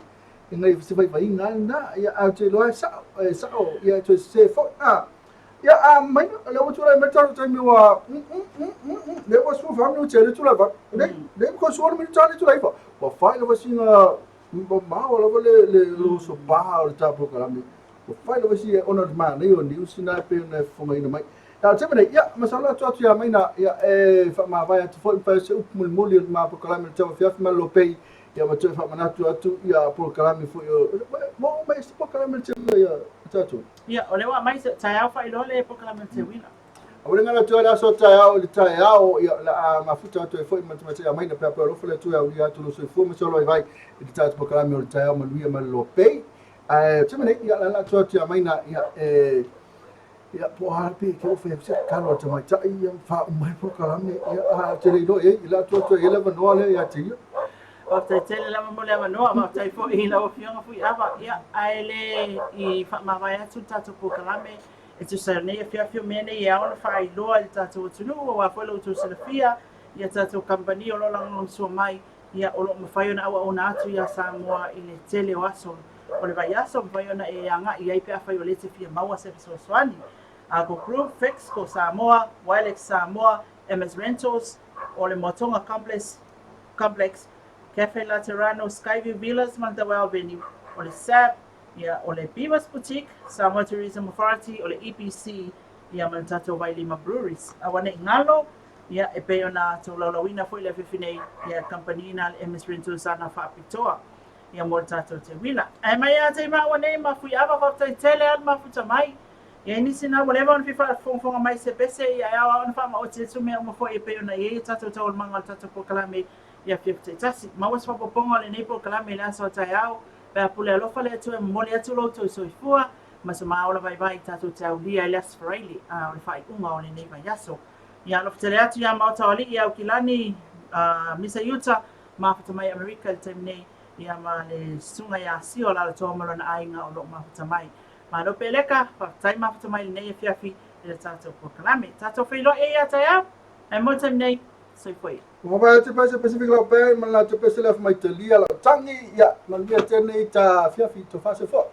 e nai se vaivaiga lena. Ia ae ou te iloa e sao, e sao, ia e toe sese foi. Ha. Ia a mai lea ua tulai mai le tatou taimi ua lea ua 14 minute le tulai vai. Nei, nei ko 10 minute le tulai fa. Ua fai lava sina. Mamao lava le le uso pa o le ta polokalame. Ua fai lava si ona o le manaia o news na e pei ona e fofogaina mai. A o le taimi nei, ia, masalo atu atu ia Maina, ia, e faamavae atu foi ma fai se upu mulimuli o le ma polokalame o le tauafiafi ma le lopei, ia ma toe faamanatu atu ia polokalame foi o, ua oo mai se polokalame o le teuila ia tatou. Ia, o lea ua aumai se taeao faailoa le polokalame o le teuila. Aua le galo atu ai le aso taeao i le taeao, ia, o le a mafuta atu ai foi ma le tamaitai ia Maina pe a alofa le Atua e aulia atu lou soifua ma se ola vaivai i le tatou polokalame o le taeao manuia ma le lopei. Ae o le taimi nei, ia, o le a atu atu ia Maina, ia, e, ia, po o a pe ke ua fai atu se tatalo a le tamaitai, ia, ma faauma ai le polokalame, ia, a ou te le iloa i ai, o le a tuu atu ai i ai le avanoa lea ia te ia. Faafetai tele lava mo le avanoa, faafetai foi i lau Afioga Fuiava. Ia, ae le i faamavae atu le tatou polokalame, E tusa ai o lenei afiafi o mea nei e ao ona faailoa i le tatou atunuu aua foi lo outou silafia ia tatou kamupani o lo o lagolagosua mai ia o lo o mafai ona auauna atu ia Samoa i le tele o aso o le vaiaso mafai ona e agai i ai pe afai o lea e te fia maua se fesoasoani. Ko Groove Fix, ko Samoa, Wilex Samoa, MS Rentals, o le Moatoga Complex, Complex, Cafe Laterano, Skyview Villas ma le Tawau Venue, o le SAP, Ia, o le Beavers Boutique, Samoa Tourism Authority, o le EPC, ia ma le tatou Vailima Breweries. Aua ne i galo, ia, e pei ona tolaulauina foi i le afiafi nei, ia, kamupani na a le MS Rentals ana faapitoa, ia, mo le tatou teuila. Ae mai ia te i maua nei ma Fuiava, faafetai tele lava le mafuta mai. E i ai nisi na ua leva ona fia faafogafoga mai i se pese, ia, e ao lava ona faamaoti atu mea uma foi e pei ona i ai a tatou taualumaga o le tatou polokalame i afiafi taitasi. Maua se faaopoopoga o lenei polokalame i le aso a taeao. Pe a pule alofa le Atua e momoli atu lo outou soifua ma so ma ola vaivai tatou te aulia i le Aso Faraile, a o le faaiuga o lenei vaiaso. Ia alofa tele atu ia Maota o Alii, Aukilani, Misa Utah, mafuta mai Amerika i le taimi nei, ia ma le susuga ia Sio Alaalatoa ma lona aiga o lo o mafuta mai. Malo Peleka, faafetai mafuta mai i lenei afiafi i le tatou polokalame. Tatou feiloai ai ia taeao, ae mo le taimi nei, soifua ia. Ua mavae atu pese Pacific lau pe ma la pese le mai talia lau tangi ia manuia tēnei ta afiafi to faasoifua.